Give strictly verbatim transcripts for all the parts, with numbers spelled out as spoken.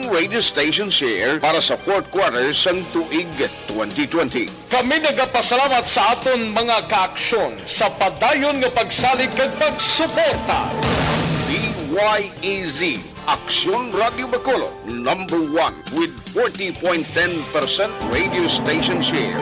radio station share para sa fourth quarter sang tuig twenty twenty. Kami nagapasalamat sa aton mga kaaksyon sa padayon nga pagsalig kag pagsuporta. D Y A Z, Aksyon Radio Bacolod, number one with forty point ten percent radio station share.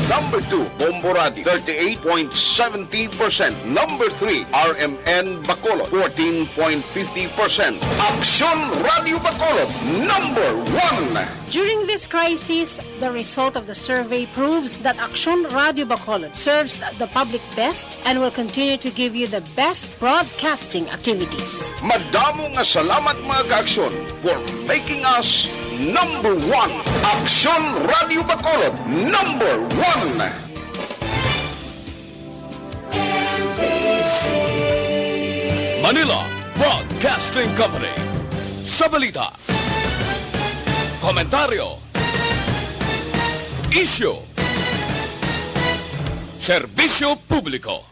Number two, Bombo Radio, thirty-eight point seventy percent. Number three, R M N Bacolod, fourteen point fifty percent. Aksyon Radio Bacolod, number one. During this crisis, the result of the survey proves that Aksyon Radio Bacolod serves the public best and will continue to give you the best broadcasting activities. Madamo nga salamat, mga kaaksyon, for making us number one. Aksyon Radio Bacolod, number one. Manila Broadcasting Company. Sa balita, komentaryo, isyu, serbisyo publiko.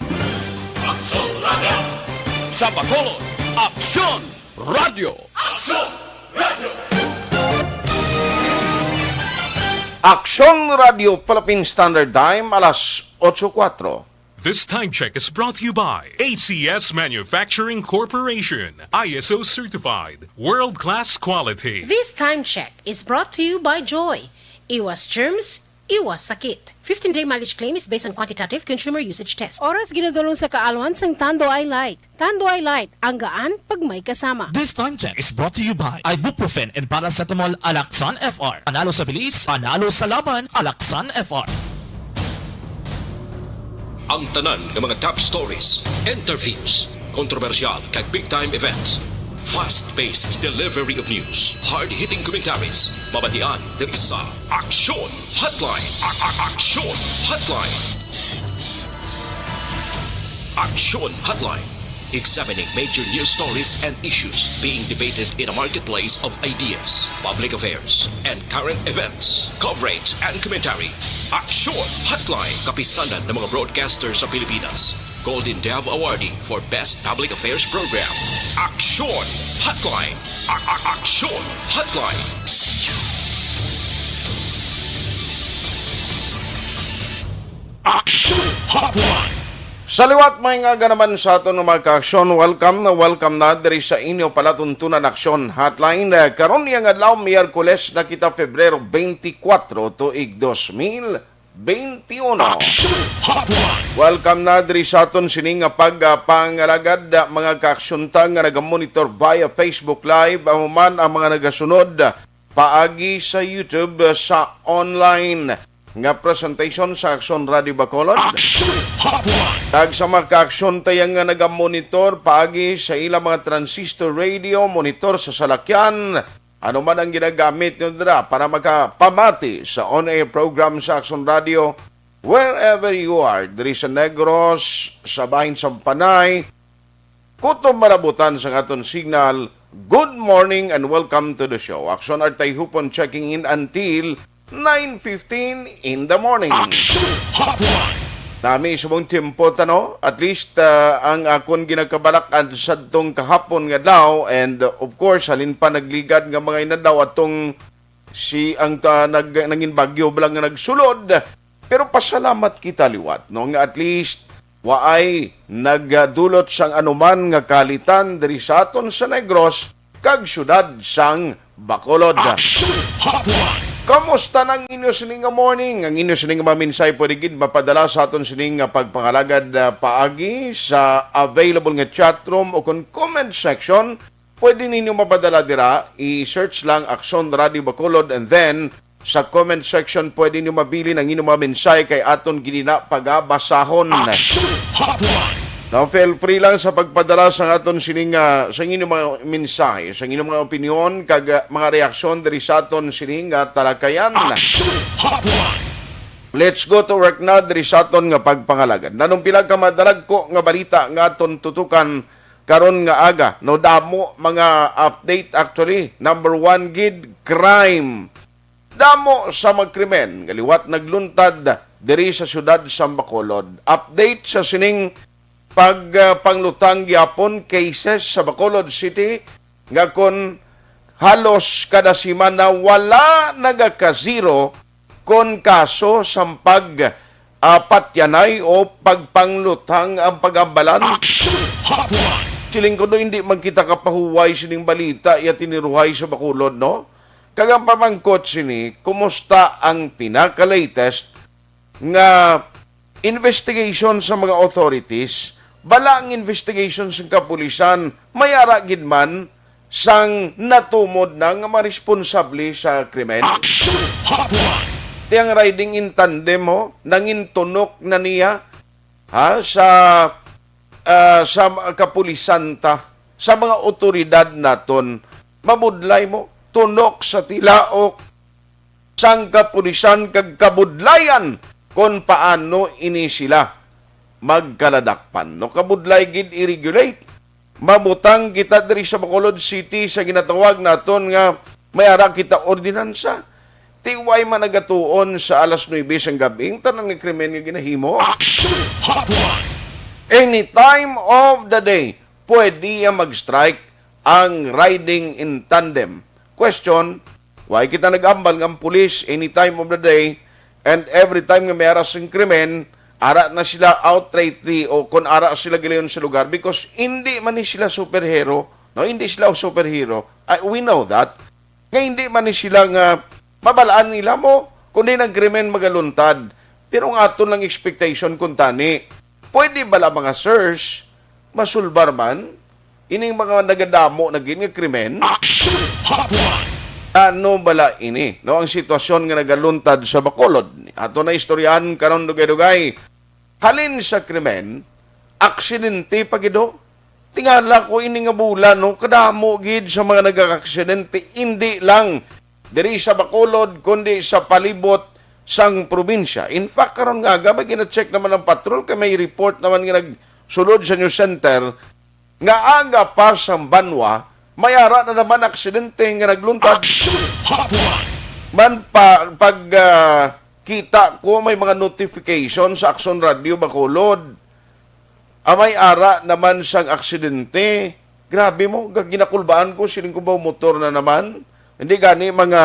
Aksyon Radio. Sa Bacolod, Aksyon Radio. Aksyon Radio. Aksyon Radio Philippine Standard Time, alas otso kuwatro. This time check is brought to you by A C S Manufacturing Corporation, I S O certified, world-class quality. This time check is brought to you by Joy. Iwas germs, iwas sakit. Fifteen-day mileage claim is based on quantitative consumer usage test. Oras ginadulong sa kaalwan sang Tanduay Light. Tanduay Light, ang gaan pag may kasama. This time check is brought to you by ibuprofen and paracetamol, Alaxan F R. Panalo sa bilis, panalo sa laban, Alaxan F R. Ang tanan nga mga top stories, interviews, kontrobersyal kag big time events. Fast-paced delivery of news, hard-hitting commentaries, mabatian diri sa Aksyon Hotline. A- a- Aksyon Hotline. Aksyon Hotline. Examining major news stories and issues being debated in a marketplace of ideas, public affairs, and current events. Coverage and commentary. Aksyon Hotline. Kapisanan ng mga broadcaster sa Pilipinas. Golden Dove Awardee for Best Public Affairs Program. Aksyon Hotline. A- a- Aksyon Hotline. Aksyon Hotline. Sa liwat, may nga naman sa aton nga mga kaaksyon, welcome na welcome na diri sa inyo palatuntunan Aksyon Hotline. Eh, karon niya nga adlaw, Miyerkules na kita, Febrero twenty-four, tuig dos mil twenty-one. Aksyon Hotline. Welcome na diri sa aton sini nga pagpangalagad, ah, mga kaaksyon ta nga nagamonitor via Facebook Live, ah, human ang mga nagasunod paagi sa YouTube, ah, sa online nga presentation sa Aksyon Radio Bacolod. Aksyon Hotline. Kag sa mga kaaksyon ta nga nagamonitor paagi sa ilang mga transistor radio, monitor sa salakyan, ano man ang ginagamit nyo dira para makapamati sa on-air program sa Aksyon Radio, wherever you are, diri sa Negros, sa bahin sa Panay, kutob malabutan sang aton signal, good morning and welcome to the show. Aksyon Artay Hupon checking in until nine fifteen in the morning. Aksyon Hotline. Nami subong tiyempo ta, no? At least, ah, ang akon ginakabalak-an sadtong kahapon nga adlaw, and, uh, of course, halin pa nagligad nga mga inadlaw atong si ang ta-, nag-, nangin bagyo bala nga nagsulod. Pero pasalamat kita liwat, no, nga at least waay nagdulot sang anuman nga kalitan diri sa aton sa Negros kag siyudad sang Bacolod. Aksyon Hotline. Kamusta na ang inyo sini nga morning? Ang inyo sini nga mga mensahe pwede gid mapadala sa aton sini nga pagpangalagad, ah, paagi sa available nga chat room o kon comment section. Pwede ninyo mapadala dira, i-search lang Aksyon Radio Bacolod, and then sa comment section pwede ninyo mabilin ang inyong mga mensahe kay aton gid na pagabasahon. Aksyon Hotline. Now, feel free lang sa pagpadala sa aton sining, ah, sa inyong mga mensahe, sa inyong mga opinyon, kag, ah, mga reaksyon diri sa aton sining, ah, talakayan. Aksyon Hotline. Let's go to work na diri sa aton nga pagpangalagad. Nanong pila ka madalagko nga balita nga aton tutukan karon nga aga, no, damo mga update actually. Number one gid, crime. Damo sa mga krimen nga liwat nagluntad diri sa siyudad sa Bacolod. Update sa sining pag, ah, panglutang gyapon cases sa Bacolod City nga kon halos kada semana wala nagaka-zero kon kaso sang pag, ah, patyanay o pagpangluthang ang pag-ambalan. Action Hotline! Siling ko, no, hindi man kita kapahuway sining balita iya tiniruhay sa Bacolod, no? Kag ang pamangkot sini, kumusta ang pinaka-latest nga investigation sa mga authorities? Bala ang investigation sa kapulisan, may ara gid man sang natumod na nga mga responsable sa krimen. Action Hotline! Ti ang riding in tandem, ho, nangin tunok na niya, ha, sa, ah, sa mga kapulisan ta, sa mga otoridad naton. Mabudlay mo, tunok sa tilaok sang kapulisan kag kabudlayan kon paano ini sila magkaladakpan. No, kabudlay gid i-regulate. Mabutang kita diri sa Bacolod City sa ginatawag naton nga may ara kita ordinansa. Ti way man nagatuon sa alas nuebe sang gab-i, ang tanan nga krimen nga ginahimo. Action Hotline! Any time of the day, pwede iya mag-strike ang riding in tandem. Question, why kita nag-ambal nga ang pulis any time of the day and every time nga may ara sing krimen, ara na sila outrightly o kung ara sila gilayon sa lugar because hindi man ni sila superhero, no? Hindi sila superhero. I, we know that. Nga hindi man ni sila nga mabalaan nila mo, kundi ang krimen magaluntad. Pero ang aton lang expectation kung tani, pwede bala mga sirs, masulbar man, ining mga nagadamo na gid nga krimen? Action Hotline! Ano bala ini, no, ang sitwasyon nga nagaluntad sa Bacolod? Ato na istoryahan karon dugay-dugay. Halin sa krimen, aksidente pa gid, oh. Tingala ko ini nga bulan, no, kadamo gid sa mga nagakaaksidente, hindi lang diri sa Bacolod, kundi sa palibot sang probinsya. In fact, karon nga aga, may gina-check naman ang patrol, kay may report naman nga nagsulod sa news center nga aga pa sang banwa, may ara na naman aksidente nga nagluntad. Action Hotline! Man pa, pag, ah, kita ko may mga notification sa Action Radio Bacolod, ah, may ara naman sang aksidente. Grabe mo, gag-, ginakulbaan ko, siling ko ba motor na naman? Hindi gani mga,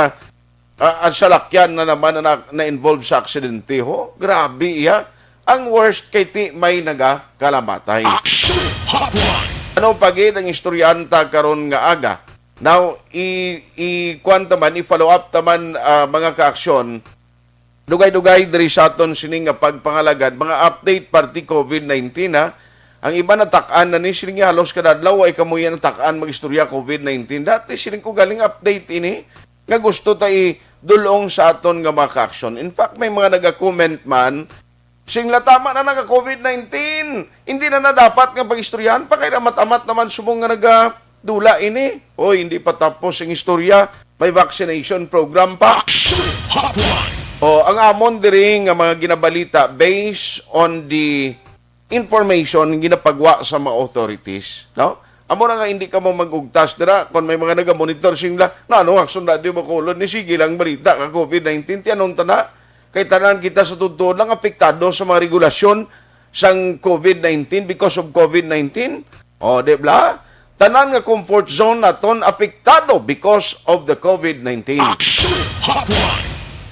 ah, ang salakyan na naman na na-, na-involve sa aksidente, ho? Grabe iya. Ang worst kay ti may nagakalamatay. Action Hotline! Ano pa gid ang istoryahan ta karon nga aga? Now, i, i, kuwan ta man, i-follow up ta man, ah, mga kaaksyon. Dugay-dugay diri sa aton sini nga pagpangalagad, mga update parti COVID nineteen, ha. Ang iba natak-an na ni, siling halos kada adlaw ay kamo yan natak-an mag-istorya COVID nineteen. Dati siling ko galing update ini nga gusto ta idulong sa aton nga mga kaaksyon. In fact, may mga naga-comment man, sing la tama na nga COVID nineteen, hindi na na dapat nga pag-istoryahan pa kay amat-amat naman subong nga nagadula ini. Oy, hindi pa tapos ang istorya. May vaccination program pa. Action Hotline! O, ang amon diri nga mga ginabalita based on the information nga ginapagwa sa mga authorities, no? Amo na nga hindi ka mo mag-ugtas dira kung may mga nagamonitor sing la, na ano, Action Radio Bacolod ni sige lang balita ka COVID nineteen, ti anon ta na? Kay tanan kita sa totoo lang apektado sa mga regulasyon sang COVID nineteen because of COVID nineteen. O, di ba? Tanan nga comfort zone naton apektado because of the COVID nineteen. Action Hotline!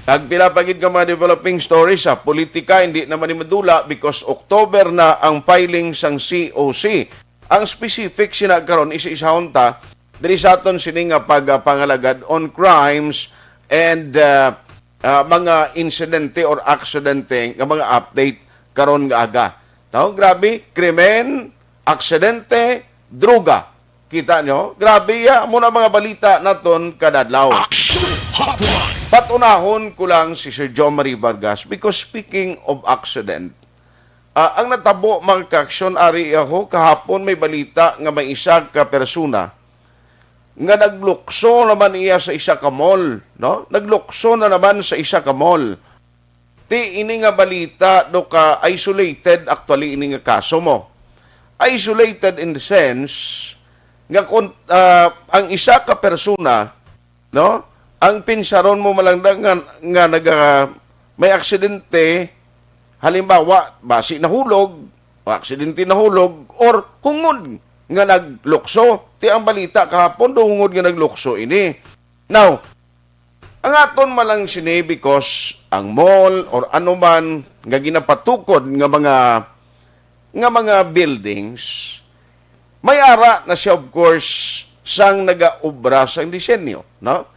Kag pila pa gid ka mga developing stories sa politika, hindi naman ni madula because October na ang filing sang C O C. Ang specific sina karon, isa-isahon ta, diri sa aton sini nga pagpangalagad on crimes and, uh, uh, mga insidente or aksidente nga mga update karon nga aga. Now, grabe, krimen, aksidente, droga. Kita nyo? Grabe ya, amo na mga balita naton kada adlaw. Action Hotline! Patunahon ko lang si Sir John Marie Vargas because speaking of accident, ah, ang natabo, mga kaaksyon, ari ako, kahapon may balita nga may isa ka persona nga naglukso naman iya sa isa ka mall, no? Naglukso na naman sa isa ka mall. Ti ini nga balita, do ka isolated actually ini nga kaso mo. Isolated in the sense nga kun, ah, ang isa ka persona, no? Ang pinsaron mo malangda nga, nga naga-, may aksidente, halimbawa, basi nahulog, o aksidente nahulog, or hungod nga naglukso. Ti ang balita kahapon, dungod nga naglukso ini. Now, ang aton man lang sini because ang mall or ano man nga ginapatukod nga mga, nga mga buildings, may ara na siya, of course, sang nagaobra sang disenyo, no?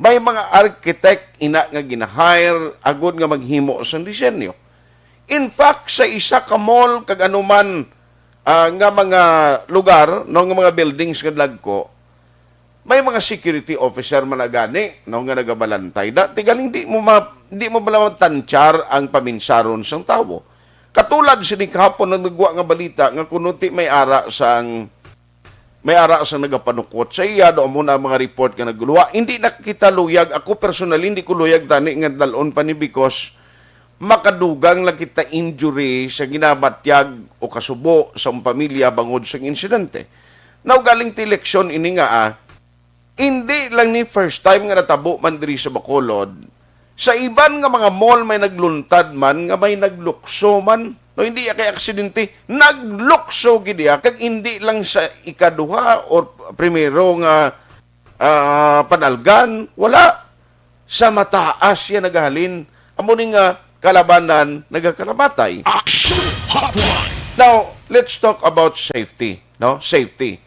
May mga architect ina nga gina-hire agud nga maghimo sang disenyo. In fact, sa isa ka mall kag anuman, ah, nga mga lugar, no, nga mga buildings nga dagko, may mga security officer man na gani, no, nga nagabalantay. Da, ti galing di mo ma-, di mo bala matantyar ang paminsaron sang tawo. Katulad sini kahapon ang nagwa nga balita nga kuno ti may ara sang, may ara sang nagapanukot sa iya, do mo na ang mga report nga nagluwa. Hindi na kita luyag. Ako personally, hindi ko luyag tani nga dalon pa ni because makadugang lang kita injury sa ginamatyag o kasubo sa pamilya bangod sa insidente. Now, galing ti leksyon ini nga, ah, hindi lang ni first time nga natabo man diri sa Bacolod. Sa iban nga mga mall may nagluntad man nga may naglukso man. No, hindi ya kay aksidente, naglukso gid ya. Kag hindi lang sa ikaduha or primero nga, ah, panalgan, wala. Sa mataas siya nagahalin. Amo ni nga kalabanan nagakalamatay. Action Hotline! Now, let's talk about safety, no? Safety.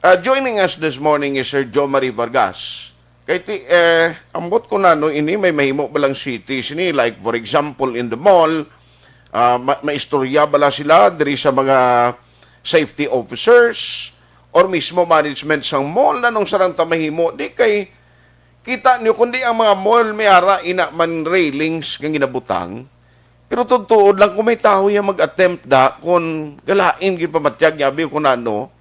Uh, joining us this morning is Sir Jo Marie Vargas. Kay ti, eh, ambot ko na, no, ini may mahimo ba lang city sini? Like, for example, in the mall, ah, ma-, maistorya bala sila diri sa mga safety officers or mismo management sang mall? Nanong sarang ta mahimo? Di kay kita niyo, kundi ang mga mall may ara ina man railings nga ginabutang. Pero tuod-tuod lang kung may tawo yang mag-attempt da, kung galain gid pamatyag niya, abi, kung ano,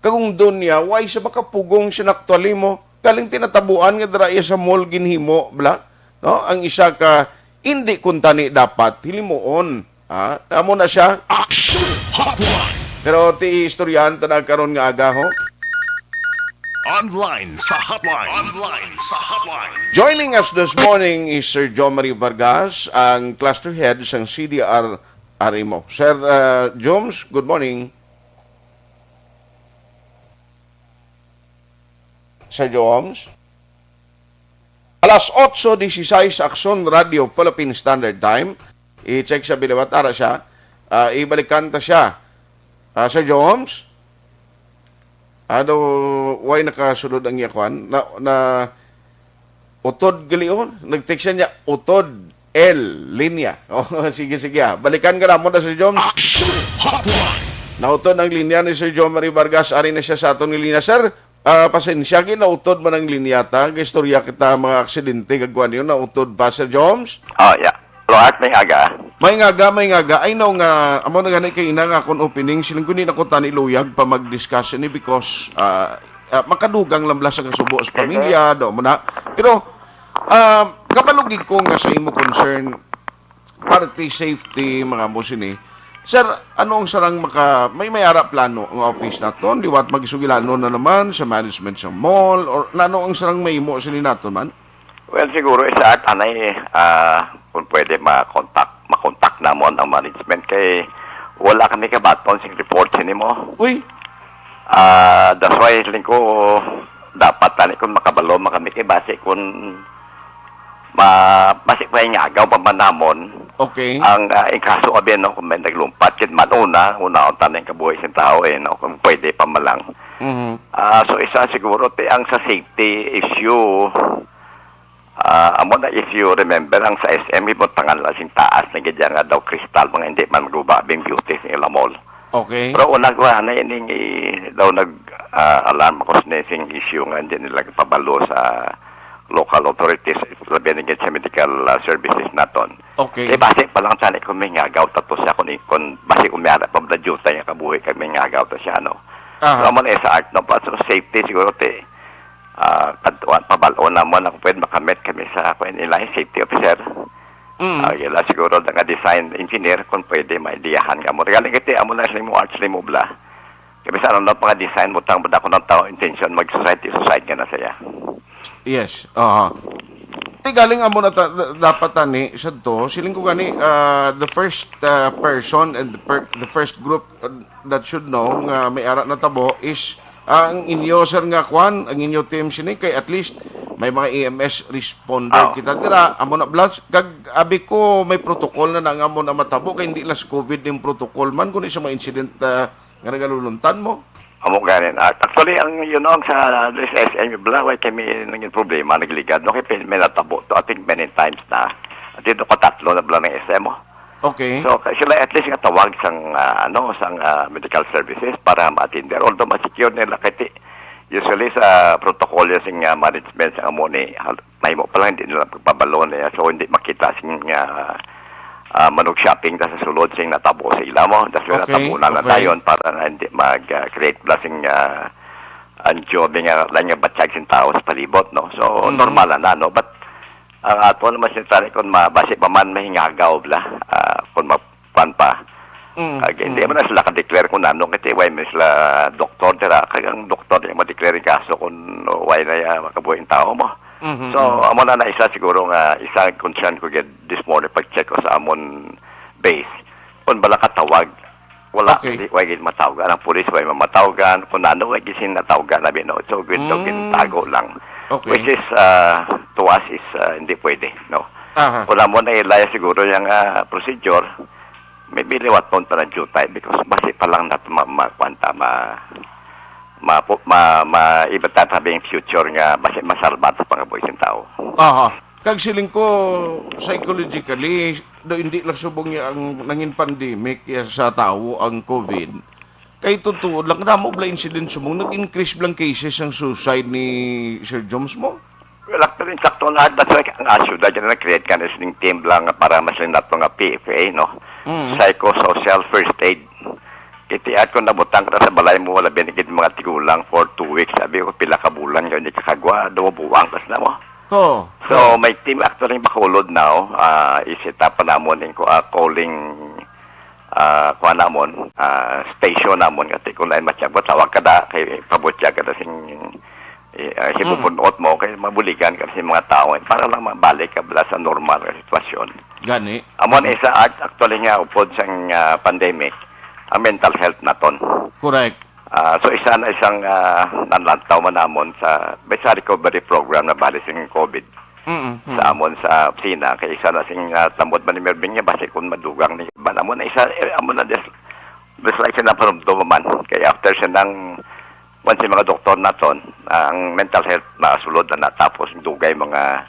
kagungdon niya, why sa makapugong siya naktual mo? Galing tinatabuan nga dira iya sa mall ginhimo, bla? No? Ang isa ka, hindi kuntani dapat, hilimuon. Ha? Amo na siya. Action Hotline! Pero ti istoryahan ta na karon nga aga, ho? Online sa hotline. Online sa hotline. Joining us this morning is Sir John Marie Vargas, ang cluster head sang C D R R M O. Sir, uh, Joms, good morning. Sir Joms? Alas otso dieciséis sa Aksyon Radio Philippine Standard Time. I-check sa biliwat, ara siya. Ah, ibalikan ta siya. Ah, Sir Joms? Ano, why nakasulod ang iya kwan? Na, na, utod gali, oh. Nag-text siya niya, utod, L, linya. Oh, sige, sige, ah. Balikan ka namon na, Sir Joms. Action Hotline! Nautod ang linya ni Sir John Marie Vargas. Ari na siya sa aton nga linya. Sir, ah, pasensya, ginautod man ang linya ta. Gaistorya kita mga aksidente, kag kuwan yun, nautod pa, Sir Joms. Oh, yeah. Hello, Art, may aga. May ngaga, may ngaga. I know nga, amo na gani kay ina nga akong opening, siling ko, hindi na ko tani luyag pa mag-discuss ini because, ah, ah, makadugang lang bala sa kasubo sa pamilya, do mo na. Pero, ah, kabalugig ko nga sa imo concern, party safety, mga mo sini. Sir, ano ang sarang maka, may may ara plano nga office naton? Liwat magsugilanon na naman sa management sa mall, or nano ang sarang may imo sini naton man? Well, siguro, isa at anay, ah, kung pwede, makontak, makontak namon ang management kay wala kami kabaton sing report sini mo. Uy! Ah, that's why, siling ko, dapat tani kung makabalo man kami kay base kung ma-, base pa yung agaw pa man namon. Okay. Ang, ah, yung kaso, abi, no, kung may naglumpat, kit man una, una ang tanang kabuhi sa tao, eh, no, kung pwede pa man lang. Mhm. Ah, so, isa siguro, ti, ang sa safety issue, ah, amo na, if you remember, ang sa S M, ibutangan lang sing taas na gid nga daw kristal, mga hindi man maguba, bing beauty sa ila mall. Okay. Pero una ko, ano, ining, i-, daw nag, ah, alarm ako sa sing issue nga hindi nila pabalo sa local authorities, labi na gid sa medical, ah, services naton. Okay. Kay base pa lang tani kung may ngagaw ta to siya, kung, kung base kung may ara pa bala jutay nga kabuhi kay may ngagaw ta siya, ano. Aha. So, amo na sa art, no, pa, so, safety siguro, ti, ah, kadtuan, pabal-on namon ang pwede makamit kami sa, kung ilahi, safety officer. Mm. Ah, yun lang siguro nga design engineer, kung pwede, maidiyahan ka mo. Galing kiti, amo na sila mo arts, sila mo bla. Kaya bisan ano na pang design mo, tang bada ko ng tao, intention, mag-society, society nga na saya. Yes, aha. Galing amo na ta-, da-, dapat tani sa to, siling ko gani, ah, the first, ah, person and the, per-, the first group, ah, that should know nga may ara natabo is, ah, ang inyo, sir, nga kwan, ang inyo team sini, kay at least may mga E M S responder Oo. kita dira, amo na, Blas, kag abi ko may protocol na na nga amo na matabo, kay hindi lang sa COVID yung protocol man, kundi sa mga incident, ah, nga nagaluluntan mo. Amo ganin. Ah, actually, ang, you know, ang sa S M U Bala, way kami naging problema, nagligad, no? Kay pin-, may natabo to, I think, many times na. At dito ko tatlo na bala ng S M O. Okay. So, kay sila at least nga tawag sang, ah, ano, sang, ah, medical services para ma-attend. Although ma-secure nila, kay ti-, usually sa protocol yan sing, ah, management sa amo ni, hal-, mahimo pa lang, hindi nila pagpabalo niya. So, hindi makita sing, ah, ah, manug shopping ta sa sulod sing natabo sa ila mo. That's why Okay, natabunan na okay. tayon para nga hindi mag, ah, create bala sing, ah, ang job nga lang nga batyag sing tao sa palibot, no? So, Mm. normal na, no? But, ang ato naman sing tani, kung mabasi pa man, mahingagaw bala, ah, kung ma-, kwan pa. Mm, Kag hindi mm. man na sila ka-declare kung ano, kasi way man sila doktor dira. Kag ang doktor yung ma-declare yung kaso kung way na ya makabuhi yung tao mo. Mhm, So, mhm. amo na na isa siguro nga, isa ang concern ko gid this morning pag-check ko sa amon base. Kung bala katawag, wala, Okay. di, way gid matawgan. Ang pulis way mamatawgan. Kung ano, way gid sin natawgan na bino. So, gid, Mm. gintago lang. Okay. Which is, ah, to us is, ah, hindi pwede, no? Aha. Kung amo na ilaya siguro yung, ah, procedure, maybe liwat pa unta ng jutay because basi pa lang nato ma-, ma-, kwan ta, ma-, ma-, ma-, ma-, iba ta sabi yung future nga basi masalba sa pangabuhi sing tao. Aha. Kag siling ko, psychologically, do hindi lang subong niya ang nangin pandemic ya sa tawo ang COVID. Kay totoo lang, damo bala incident subong, nag-increase bala ang cases ang suicide ni Sir Joms mo? Well, actually, sakto na, that's why ang asyuda dyan na create ka na sining team lang para mas nato nga P F A, no? Mm. Psychosocial first aid. Kiti at kung nabutang ka sa balay mo, wala binigid mga tigulang for two weeks. Sabi ko, pila ka bulan ka, hindi ka kagwa, duwa buwang, tas na mo. Ko. So, may team actually Bacolod now, ah, i-set up pa namon yung, ah, calling, ah, kuha namon, ah, station namon, kasi kung lain matyag mo, tawag ka da, kay pabutyag ka da sing, eh, ah, Mm. sibubunot mo, kay mabuligan ka sa mga tao, eh, para lang mabalik ka bala sa normal nga sitwasyon. Gani. Amo na isa, act-, actually nga, upod sang, ah, pandemic, ang mental health naton. Correct. Ah, so, isa na isang, ah, nanlantaw man namon sa, may sa recovery program na bali sing COVID Mm, mm. sa amon sa opisina. Kay isa na sing, ah, tambod man ni Mervin nga, basi kung madugang ni, ba namon na isa, eh, amo na des-, des-, like siya napanumdum man. Kay after siya nang, once yung mga doktor naton, ang mental health masulod na natapos, dugay mga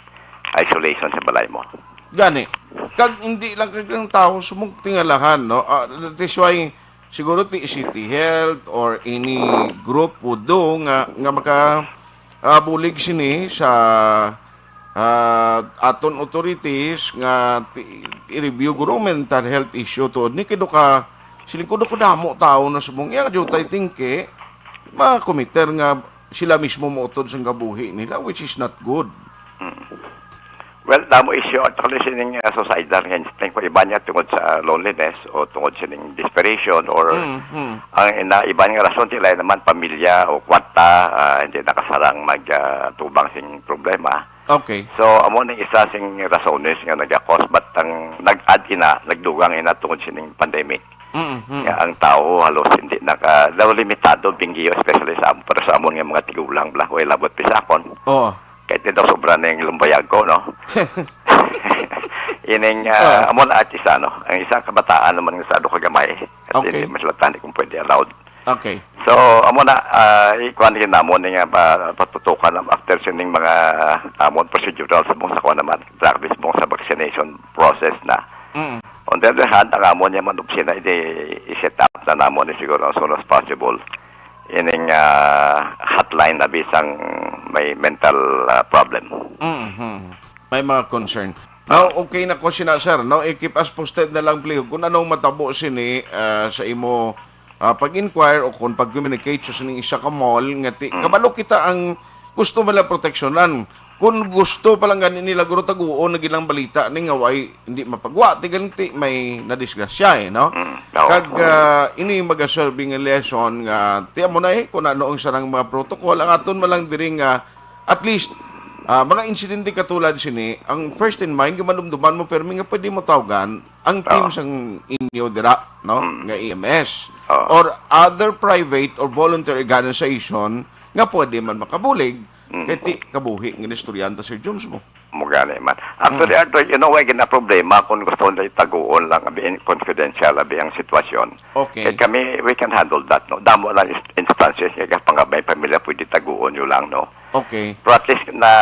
isolation sa balay mo. Gani. Kag hindi lang kag ang tao sumugtingalahan, no? Ah, that is why siguro ti City Health or any group would do nga, nga maka, ah, bulig sini sa, ah, aton authorities nga ti-, i-review guro mental health issue tuod ni kay do ka, siling ko do ko damo tao na subong iya jutay tingki, makomiter nga sila mismo mautod sang kabuhi nila, which is not good. Mm. Well, damo issue actually sining, uh, suicidal nga instinct ko. Iban niya tungod sa loneliness o tungod sining desperation or Mm, mm. ang ina-, iban nga rason sila naman pamilya o kwarta, ah, hindi nakasarang mag, ah, tubang sing problema. Okay. So, amo ning isa sing rasones nga nagakos, but ang nag-add ina, nagdugang ina tungod sining pandemic. Mm, mm. Nga ang tao halos hindi naka, daw limitado, binggiyo, especially sa amo, pero sa amon nga mga tigulang bala, way labot pisakon. Oo. Kay ti daw sobra na yung lumbayag ko, no? Ining, ah, Ah. amo na at isa, no? Ang isang kabataan naman nga sa ado kagamay. At Okay. hindi masulatan kung pwede allowed. Okay. So, amo na, ah, ikuan din namon nga pa-, patutukan na after sining mga amon procedural sa mong sa kuan naman, drug test mong sa vaccination process na. Mm. On the other hand, ang amon niya man opisina, i-, i-set up na namon ni siguro as soon as possible. Ining, ah, hotline na bisang may mental, ah, problem. Mm-hmm. May mga concern. Now, okay na ko sina, sir. Now, i-keep us posted na lang, please. Kung anong matabo sini, ah, sa imo, ah, pag-inquire o kung pag-communicate sa sining isa ka mall, nga ti-, Mm. kabalo kita ang gusto nila proteksyonan. Kung gusto pa lang gani nila, guro, taguon na gilang balita ni nga way, hindi mapagwa, ti galing ti may nadisgrasya, eh, no? Mm, oo. Kag, ah, ini magaserve nga lesson nga, ti amo na, eh, kung ano ang sarang mga protocol, ang aton man lang diri nga, at least, Ah, mga insidente katulad sini, ang first in mind, nga madumduman mo, permi nga pwede mo tawgan ang team Oo. sang inyo dira, no? Mm. Nga E M S. Oo. Or other private or volunteer organization nga pwede man makabulig, Mm. kay ti kabuhi nga istoryahan ta, Sir Jones mo. Mo gani man. Actually, Mm. Arthur, you know, why ginaproblema kung gusto nila itaguon lang, abi, in-, confidential, abi, ang sitwasyon. Okay. Kay kami, we can handle that, no? Damo lang is-, instances nga kapangabay pamilya pwede taguon nyo lang, no? Okay. Pero at least na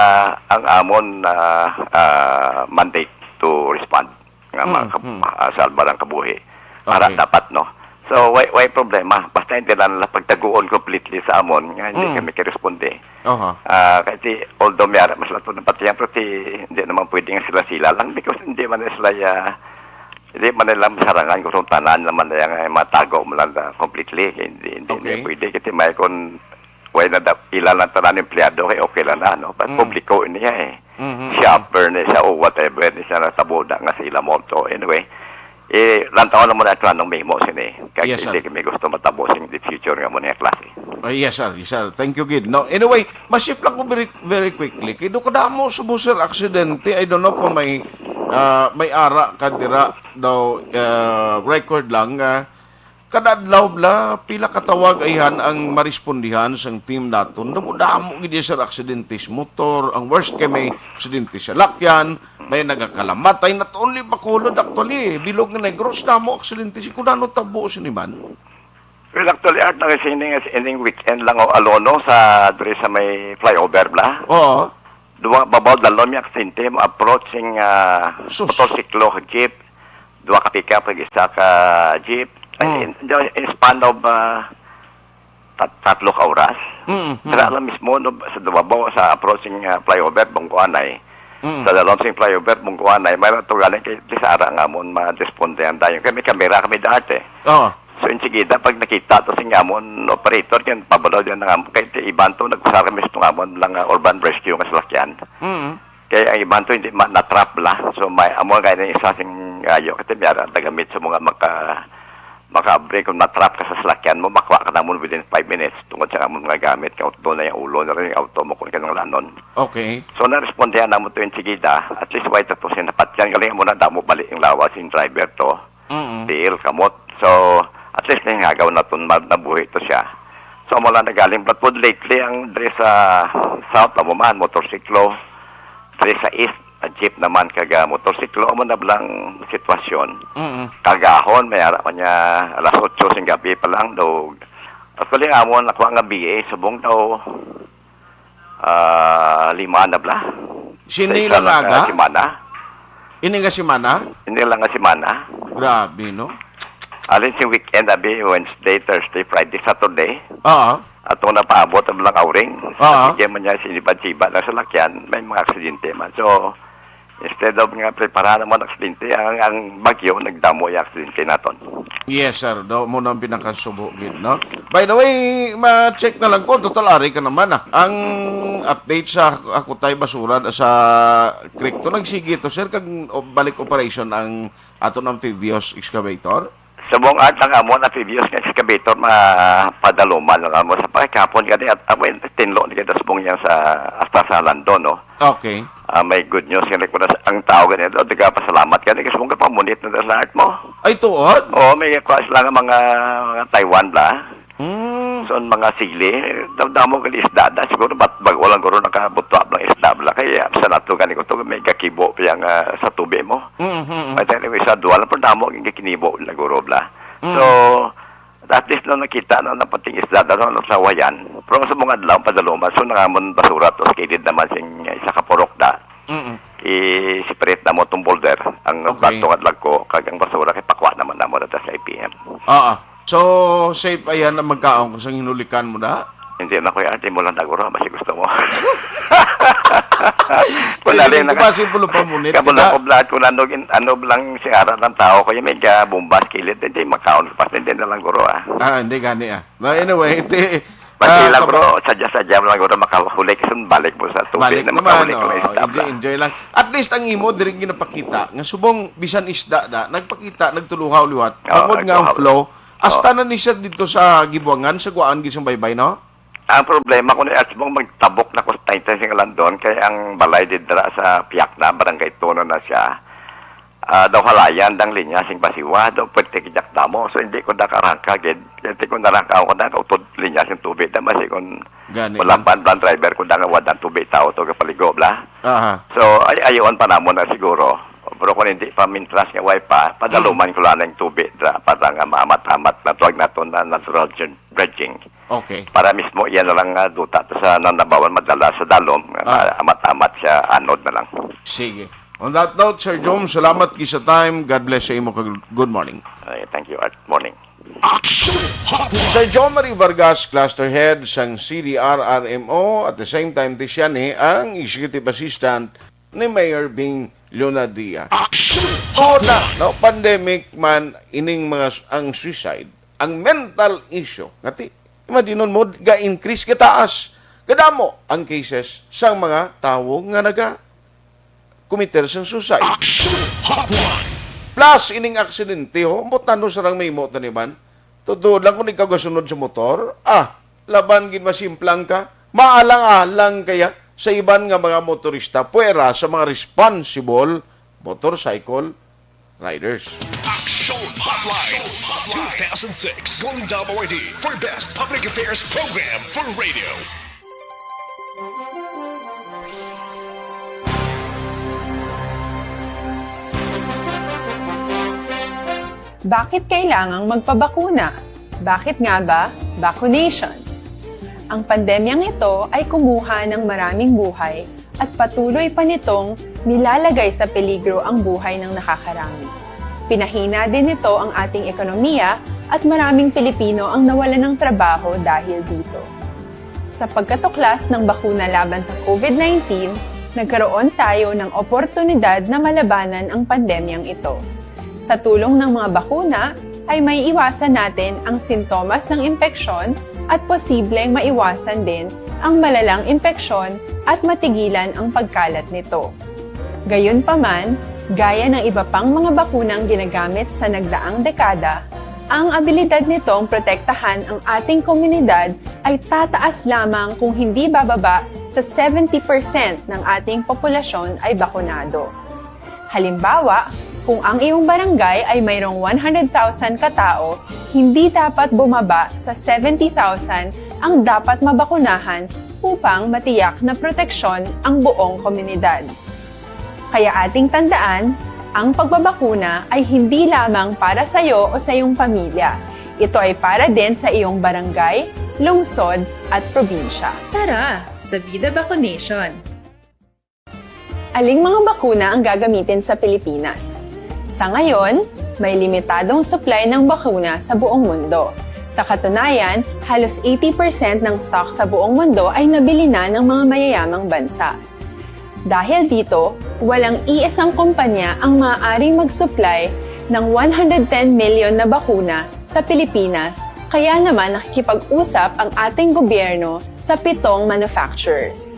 ang amon, ah, ah, mandate to respond nga Mm, maka-, mm. ah, salbar ang kabuhi. Para Okay. dapat, no? So, why, why problema? Basta hindi lang nila pagtaguon completely sa amon nga hindi Mm. kami kiresponde. Aha. Ah, kay ti, although may ara mas lato ng patiyan, pero ti, hindi naman pwede nga sila-sila lang because hindi man sila, ah, hindi man nila masarangan kung saan tanan naman na yung, ah, matago mo lang na completely. Hindi, hindi, hindi Okay. pwede. Kasi may kung wala na da-, ila lang tanan empleyado, kay okay lang na, no? But Mm. publiko niya eh. Mhm. Shopper ni siya o whatever ni siya natabo na nga sa ila mo. So, anyway, eh, lantaw naman nato anong mahimo sini. Kay Yes, sir. hindi kami gusto matabo sing the future nga mo niya klase. Ah, yes, sir. Yes, sir. Thank you, gid. No, anyway, ma-shift lang ko very, very quickly. Kay do kadamo sa mo, sir, aksidente. I don't know kung may, ah, may ara ka dira daw, ah, record lang, ah, kada adlaw bala, pila ka tawag ayhan ang marespondihan sang team naton. Damo-damo gid, sir, aksidente sa motor. Ang worst kay may aksidente sa lakyan, may nagakalamatay. Not only Bacolod, actually, eh. Bilog nga Negros, damo aksidente. Si kunano tabo sini man? Well, actually, Art, nang sining, sining weekend lang o alono sa, diri sa may flyover bala. Oo. Duwa, babaw, dalom yung aksidente, mo approaching, ah, Sus. motorsiklo, jeep, duwa ka pickup, kag isa ka jeep. Ay, Mm. in, in span of, ah, tat-, tatlo ka oras. Mm, mm. Dira lang mismo, no, sa dumabaw, sa approaching, ah, flyover, Bungkuanay. Mm. Sa dalom sing flyover, Bungkuanay, may rato galing kay, kay sa ara nga amon, ma-responde ang dayon. Kay may kamera kami dati. Oo. So, insigida, pag nakita to sing amon operator, kay pabalaw dyan nga, kay ti iban to, nag-usar kami sa itong amon lang, ah, urban rescue nga salakyan. Mm. Kay ang iban to, hindi ma-, na-trap bala. So, may, amo nga na isa sing ayo, kasi may ara, nagamit sa mga maka-, makaabri kung na-trap ka sa salakyan mo, makuha ka namon within five minutes, tungod sa amon mga gamit, kay doon na yung ulo na rin, yung auto mo, kung kinanglanon. Okay. So, narespondihan namon to insigida, at least, why to, sinapatyan, galing mo na, damo balik yung lawas, yung driver to. Mm. Tiil, kamot. So, at least nahingagaw na to, ma-, nabuhi to siya. So, amo lang nagaling. But po lately, ang diri sa South, amo man, motorsiklo. Diri sa East, a jeep naman, kag, ah, motorsiklo. Amo na bala ang sitwasyon. Mm. Kagahon, may ara pa niya, alas otso sing gabi pa lang, daw. Actually, amo, nakuha nga B A, subong daw, ah, lima na bala. Sini Sa isa lang lang nga aga? Semana. Ini nga semana? Ini lang nga semana. Grabe, no? Alin si weekend, abi, Wednesday, Thursday, Friday, Saturday. Oo. Ato na paabot ang mga kauring. Oo. Bigyan man niya sinibad-sibad ang salakyan, may mga aksidente man. So, instead of nga preparahan ang mga aksidente, ang, ang bagyo, nagdamo yung aksidente naton. Yes, sir. Do mo nang pinakasubo gid, no? By the way, ma-check na lang ko, total ari ka naman, ah. Ang update sa Akutay Basura sa creek to, nagsige to, sir, kag o-, balik operation ang aton amphibious excavator? Subong, Art, ang amon amphibious nga excavator, ma-, padaluman lang amo sa pakikapon gani at amo yung tinlo ni kita subong yan sa, hasta sa Lando, no? Okay. Ah, may good news nga nagkunas ang tao gani, do, nagapasalamat gani, kasi mong kapamunit na sa lahat mo. Ay, tuod? Oo, may kuha sila nga mga, mga Taiwan bala. Hmm. So, ang mga sili, dam-, damo kali isda na. Siguro, bat-, bago lang guro nakabutwa ang isda bala. Kaya, sa nato gani ko to, may gakibo pa yung, ah, sa tubi mo. Mm, mm, mm. But anyway, sa duwa lang, pero damo ang gakinibo na guro bala. Mm. So, at least na nakita na napating isda na, no, sa wayan. Pero sa mga adlaw, padaluman, so, nangamon basura to, sa kilid naman sing isa ka purok da. Mm. I-separate na mo tong boulder, ang Okay. bato nga lagko, kag ang basura kay pakwa naman namo na sa I P M. Oo. So, safe ayan ang magkaon kung sa hinulikan mo na? Hindi na, Kuya Art, imo lang naguro, basi gusto mo. Wala Hindi rin ko na ba, simple pa munit, kabalo kita? Ko, Vlad, kung ano, gin-, ano lang si ara ng tao, kaya may ka bumbas, kilid, hindi makaon, pas, hindi na lang guro, ah. Ah, hindi gani, ah. No, anyway, iti, Pati ah, lang, kab- bro, sadya-sadya mo lang, guro, makahuli, kasi balik mo sa tubig Balik na naman, makahuli ka ng oh, isda, enjoy, bla. Enjoy lang. At least ang imo, diri ginapakita, nga subong bisan isda da, nagpakita, nagtuluhaw liwat. Oo, bangod nga ang nagtuluhaw. Flow, hasta Oo. na ni siya dito sa Gibuangan, sa Guaan, gisang baybay, no? Ang problema ko ni Archibong, magtabok na ko sa tainta sing Landon, kay ang balay didra sa Piakna, Barangay Tuno na siya. Ah, daw halayan dang linya sing Basiwa, daw pwerte kidyak damo. So, hindi ko nakarangka, gid. Hindi ko narangka, ako na, kautod linya sing tubig, da, masi kung Gani. Wala pa ang van driver ko, da nga wala ang tubig, tao to, kapaligo, bla. Aha. So, ay, ayoon pa namon na siguro. Pero kung hindi pa mintras nga way pa, padaluman ko lang ang tubig, dra, para nga maamat-amat na tuwag nato na natural gen-, bridging. Okay. Para mismo, iyan na lang nga duta to sa nanabawan madala sa dalom, nga Ah. amat-amat siya, anod na lang. Sige. On that note, Sir Jom, salamat gid sa time. God bless sa imo, kag good morning. Ay, thank you, Art. Morning. Action Hotline. Sir Jom Marie Vargas, Cluster Head sang C D R R M O, at the same time, ti siya ni ang Executive Assistant ni Mayor Bing Leonadia. Action Hotline. Una, no, pandemic man ining mga s-, ang suicide, ang mental issue, ngati, imagine mo, ga-increase, gataas, gadamo ang cases sang mga tawo nga naga-commit sang suicide. Action Hotline. Plus, ining aksidente, ho, ambot na ano sarang may imo, taniman. Totoo lang kung ikaw gasunod sa motor, ah, laban gid masimplang ka, maalang-alang kaya sa iban nga mga motorista, puwera sa mga responsible motorcycle riders. Action Hotline two thousand six Golden Dove Awardee for Best Public Affairs Program for Radio. Bakit kailangang magpabakuna? Bakit nga ba vaccination? Ang pandemyang ito ay kumuha ng maraming buhay at patuloy pa nitong nilalagay sa peligro ang buhay ng nakakarami. Pinahina din nito ang ating ekonomiya at maraming Pilipino ang nawalan ng trabaho dahil dito. Sa pagkatuklas ng bakuna laban sa COVID nineteen, nagkaroon tayo ng oportunidad na malabanan ang pandemyang ito. Sa tulong ng mga bakuna, ay maiiwasan natin ang sintomas ng impeksyon at posibleng maiwasan din ang malalang impeksyon at matigilan ang pagkalat nito. Gayunpaman, gaya ng iba pang mga bakunang ginagamit sa nagdaang dekada, ang abilidad nitong protektahan ang ating komunidad ay tataas lamang kung hindi bababa sa seventy percent ng ating populasyon ay bakunado. Halimbawa, kung ang iyong barangay ay mayroong one hundred thousand ka tao, hindi dapat bumaba sa seventy thousand ang dapat mabakunahan upang matiyak na proteksyon ang buong komunidad. Kaya ating tandaan, ang pagbabakuna ay hindi lamang para sa iyo o sa iyong pamilya. Ito ay para din sa iyong barangay, lungsod, at probinsya. Tara, sa Vida Vaccination! Aling mga bakuna ang gagamitin sa Pilipinas? Sa ngayon, may limitadong supply ng bakuna sa buong mundo. Sa katunayan, halos eighty percent ng stock sa buong mundo ay nabili na ng mga mayayamang bansa. Dahil dito, walang iisang kumpanya ang maaaring mag-supply ng one hundred ten million na bakuna sa Pilipinas, kaya naman nakikipag-usap ang ating gobyerno sa pitong manufacturers.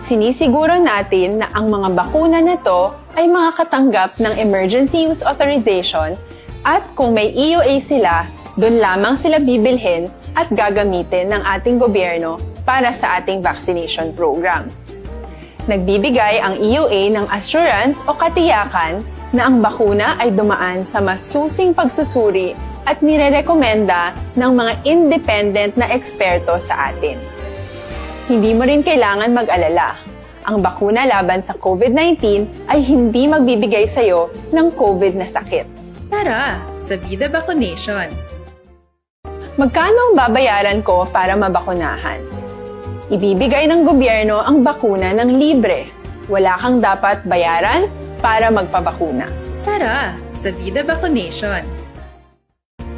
Sinisiguro natin na ang mga bakuna na to ay makakatanggap ng emergency use authorization at kung may E U A sila, doon lamang sila bibilhin at gagamitin ng ating gobyerno para sa ating vaccination program. Nagbibigay ang E U A ng assurance o katiyakan na ang bakuna ay dumaan sa masusing pagsusuri at nirerekomenda ng mga independent na eksperto sa atin. Hindi mo rin kailangan mag-alala. Ang bakuna laban sa COVID nineteen ay hindi magbibigay sa iyo ng COVID na sakit. Tara, sa Vida Vaccination! Magkano ang babayaran ko para mabakunahan? Ibibigay ng gobyerno ang bakuna ng libre. Wala kang dapat bayaran para magpabakuna. Tara, sa Vida Vaccination!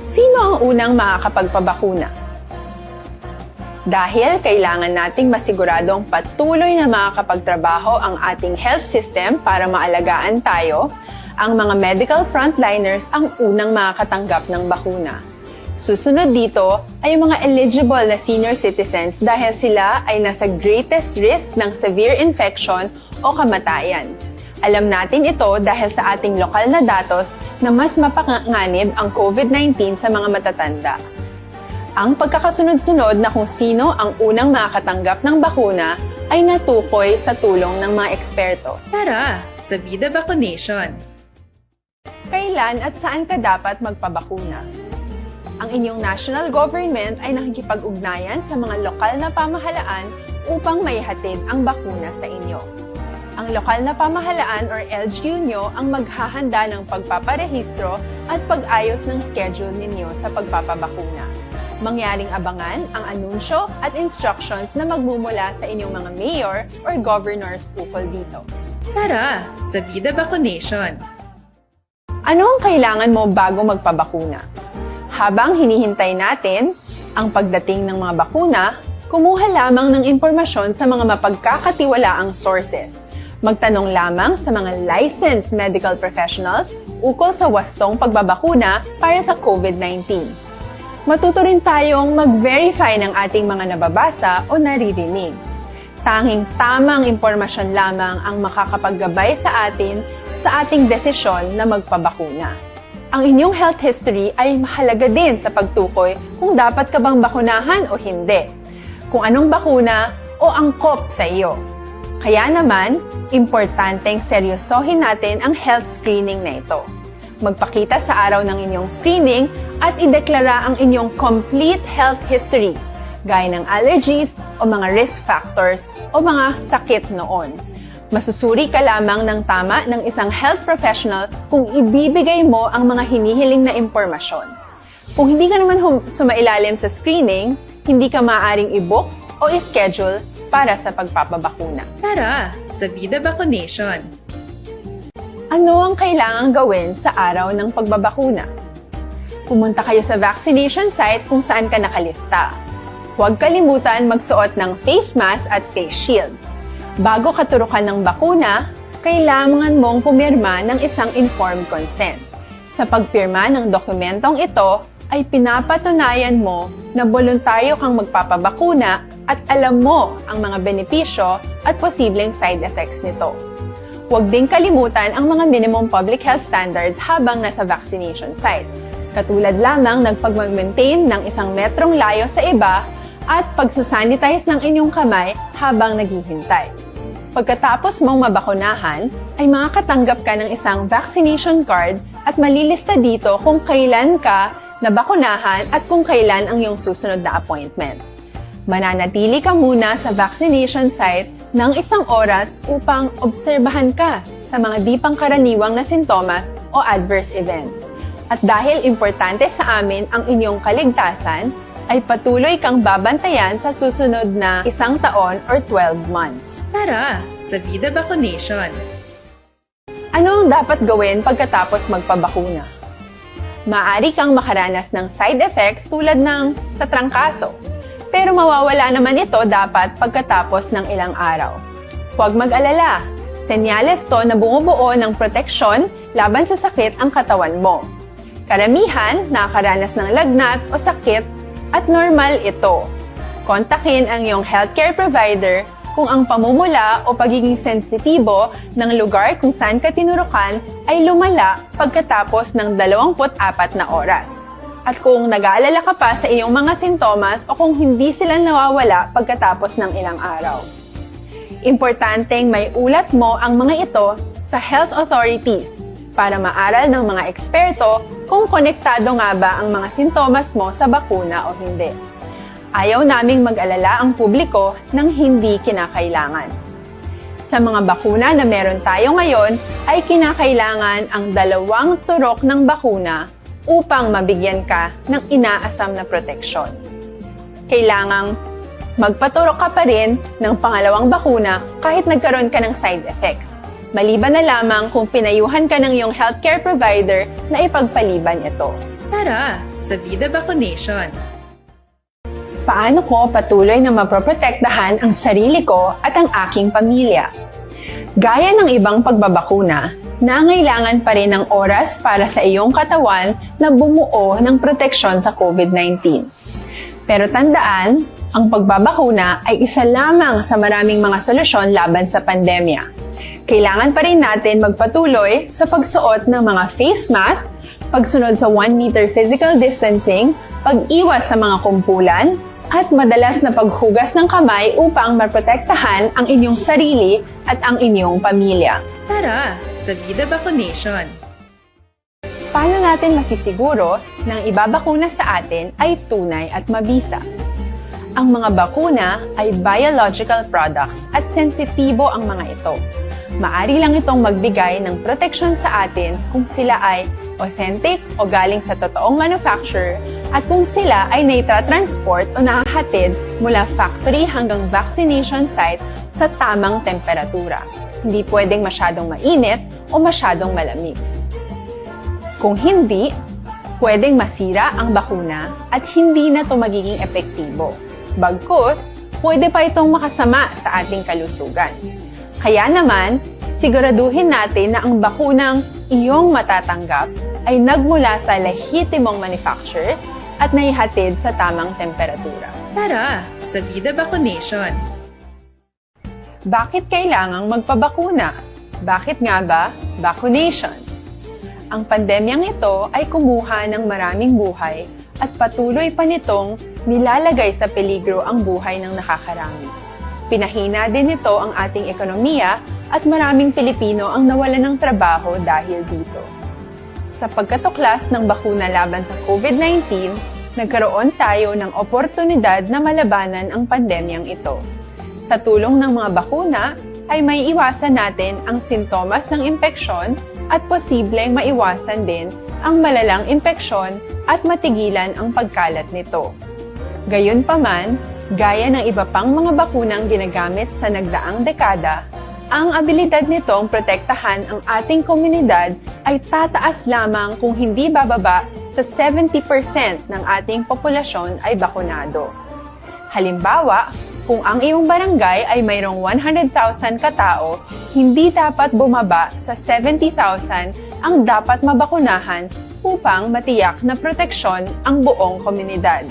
Sino ang unang makakapagpabakuna? Dahil kailangan nating masiguradong patuloy na makakapagtrabaho ang ating health system para maalagaan tayo, ang mga medical frontliners ang unang makakatanggap ng bakuna. Susunod dito ay ang mga eligible na senior citizens dahil sila ay nasa greatest risk ng severe infection o kamatayan. Alam natin ito dahil sa ating lokal na datos na mas mapanganib ang COVID nineteen sa mga matatanda. Ang pagkakasunod-sunod na kung sino ang unang makakatanggap ng bakuna ay natukoy sa tulong ng mga eksperto. Tara sa Vida Vacunation! Kailan at saan ka dapat magpabakuna? Ang inyong national government ay nakikipag-ugnayan sa mga lokal na pamahalaan upang maihatid ang bakuna sa inyo. Ang lokal na pamahalaan or L G U nyo ang maghahanda ng pagpaparehistro at pag-ayos ng schedule ninyo sa pagpapabakuna. Mangyaring abangan ang anunsyo at instructions na magmumula sa inyong mga mayor or governors ukol dito. Tara sa Vida Vacunation! Ano ang kailangan mo bago magpabakuna? Habang hinihintay natin ang pagdating ng mga bakuna, kumuha lamang ng impormasyon sa mga mapagkakatiwalaang sources. Magtanong lamang sa mga licensed medical professionals ukol sa wastong pagbabakuna para sa COVID nineteen. Matuto rin tayong mag-verify ng ating mga nababasa o naririnig. Tanging tamang impormasyon lamang ang makakapaggabay sa atin sa ating desisyon na magpabakuna. Ang inyong health history ay mahalaga din sa pagtukoy kung dapat ka bang bakunahan o hindi, kung anong bakuna o angkop sa iyo. Kaya naman, importanteng seryosohin natin ang health screening na ito. Magpakita sa araw ng inyong screening at ideklara ang inyong complete health history, gaya ng allergies o mga risk factors o mga sakit noon. Masusuri ka lamang ng tama ng isang health professional kung ibibigay mo ang mga hinihiling na impormasyon. Kung hindi ka naman hum- sumailalim sa screening, hindi ka maaaring i-book o i-schedule para sa pagpapabakuna. Tara sa Vida Vacunation! Ano ang kailangang gawin sa araw ng pagbabakuna? Pumunta kayo sa vaccination site kung saan ka nakalista. Huwag kalimutan magsuot ng face mask at face shield. Bago katurukan ng bakuna, kailangan mong pumirma ng isang informed consent. Sa pagpirma ng dokumentong ito ay pinapatunayan mo na boluntaryo kang magpapabakuna at alam mo ang mga benepisyo at posibleng side effects nito. Huwag ding kalimutan ang mga minimum public health standards habang nasa vaccination site, katulad lamang ng pagmag-maintain ng isang metrong layo sa iba at pagsasanitize ng inyong kamay habang naghihintay. Pagkatapos mong mabakunahan, ay makakatanggap ka ng isang vaccination card at malilista dito kung kailan ka nabakunahan at kung kailan ang iyong susunod na appointment. Mananatili ka muna sa vaccination site ng isang oras upang obserbahan ka sa mga di pangkaraniwang na sintomas o adverse events. At dahil importante sa amin ang inyong kaligtasan, ay patuloy kang babantayan sa susunod na isang taon or twelve months. Tara sa Vida Vacunation! Ano ang dapat gawin pagkatapos magpabakuna? Maaari kang makaranas ng side effects tulad ng sa trangkaso, pero mawawala naman ito dapat pagkatapos ng ilang araw. Huwag mag-alala, senyales to na bumubuo ng proteksyon laban sa sakit ang katawan mo. Karamihan nakakaranas ng lagnat o sakit at normal ito. Kontakin ang iyong healthcare provider kung ang pamumula o pagiging sensitibo ng lugar kung saan ka tinurukan ay lumala pagkatapos ng dalawampu't apat na oras, at kung nag-aalala ka pa sa iyong mga sintomas o kung hindi sila nawawala pagkatapos ng ilang araw. Importanteng may ulat mo ang mga ito sa health authorities para maaral ng mga eksperto kung konektado nga ba ang mga sintomas mo sa bakuna o hindi. Ayaw naming mag-alala ang publiko ng hindi kinakailangan. Sa mga bakuna na meron tayo ngayon, ay kinakailangan ang dalawang turok ng bakuna upang mabigyan ka ng inaasam na proteksyon. Kailangang magpaturok ka pa rin ng pangalawang bakuna kahit nagkaroon ka ng side effects, maliban na lamang kung pinayuhan ka ng iyong healthcare provider na ipagpaliban ito. Tara sa Vida Vacunation! Paano ko patuloy na mapoprotektahan ang sarili ko at ang aking pamilya? Gaya ng ibang pagbabakuna, nangailangan pa rin ng oras para sa iyong katawan na bumuo ng proteksyon sa COVID nineteen. Pero tandaan, ang pagbabakuna ay isa lamang sa maraming mga solusyon laban sa pandemya. Kailangan pa rin natin magpatuloy sa pagsuot ng mga face mask, Pagsunod sa one meter physical distancing, pag-iwas sa mga kumpulan, at madalas na paghugas ng kamay upang maprotektahan ang inyong sarili at ang inyong pamilya. Tara sa Vida Vaccination! Paano natin masisiguro na ang ibabakuna sa atin ay tunay at mabisa? Ang mga bakuna ay biological products at sensitibo ang mga ito. Maari lang itong magbigay ng proteksyon sa atin kung sila ay authentic o galing sa totoong manufacturer at kung sila ay naitra-transport o nahahatid mula factory hanggang vaccination site sa tamang temperatura. Hindi pwedeng masyadong mainit o masyadong malamig. Kung hindi, pwedeng masira ang bakuna at hindi na ito magiging epektibo. Bagkus, pwede pa itong makasama sa ating kalusugan. Kaya naman, siguraduhin natin na ang bakunang iyong matatanggap ay nagmula sa lehitimong manufacturers at naihatid sa tamang temperatura. Tara sa Vida Vaccination! Bakit kailangang magpabakuna? Bakit nga ba vaccination? Ang pandemyang ito ay kumuha ng maraming buhay at patuloy pa nitong nilalagay sa peligro ang buhay ng nakakarami. Pinahina din nito ang ating ekonomiya at maraming Pilipino ang nawalan ng trabaho dahil dito. Sa pagkatuklas ng bakuna laban sa COVID nineteen, nagkaroon tayo ng oportunidad na malabanan ang pandemyang ito. Sa tulong ng mga bakuna, ay maiiwasan natin ang sintomas ng impeksyon at posibleng maiwasan din ang malalang impeksyon at matigilan ang pagkalat nito. Gayunpaman, gaya ng iba pang mga bakunang ginagamit sa nagdaang dekada, ang abilidad nitong protektahan ang ating komunidad ay tataas lamang kung hindi bababa sa seventy percent ng ating populasyon ay bakunado. Halimbawa, kung ang iyong barangay ay mayroong one hundred thousand katao, hindi dapat bumaba sa seventy thousand ang dapat mabakunahan upang matiyak na proteksyon ang buong komunidad.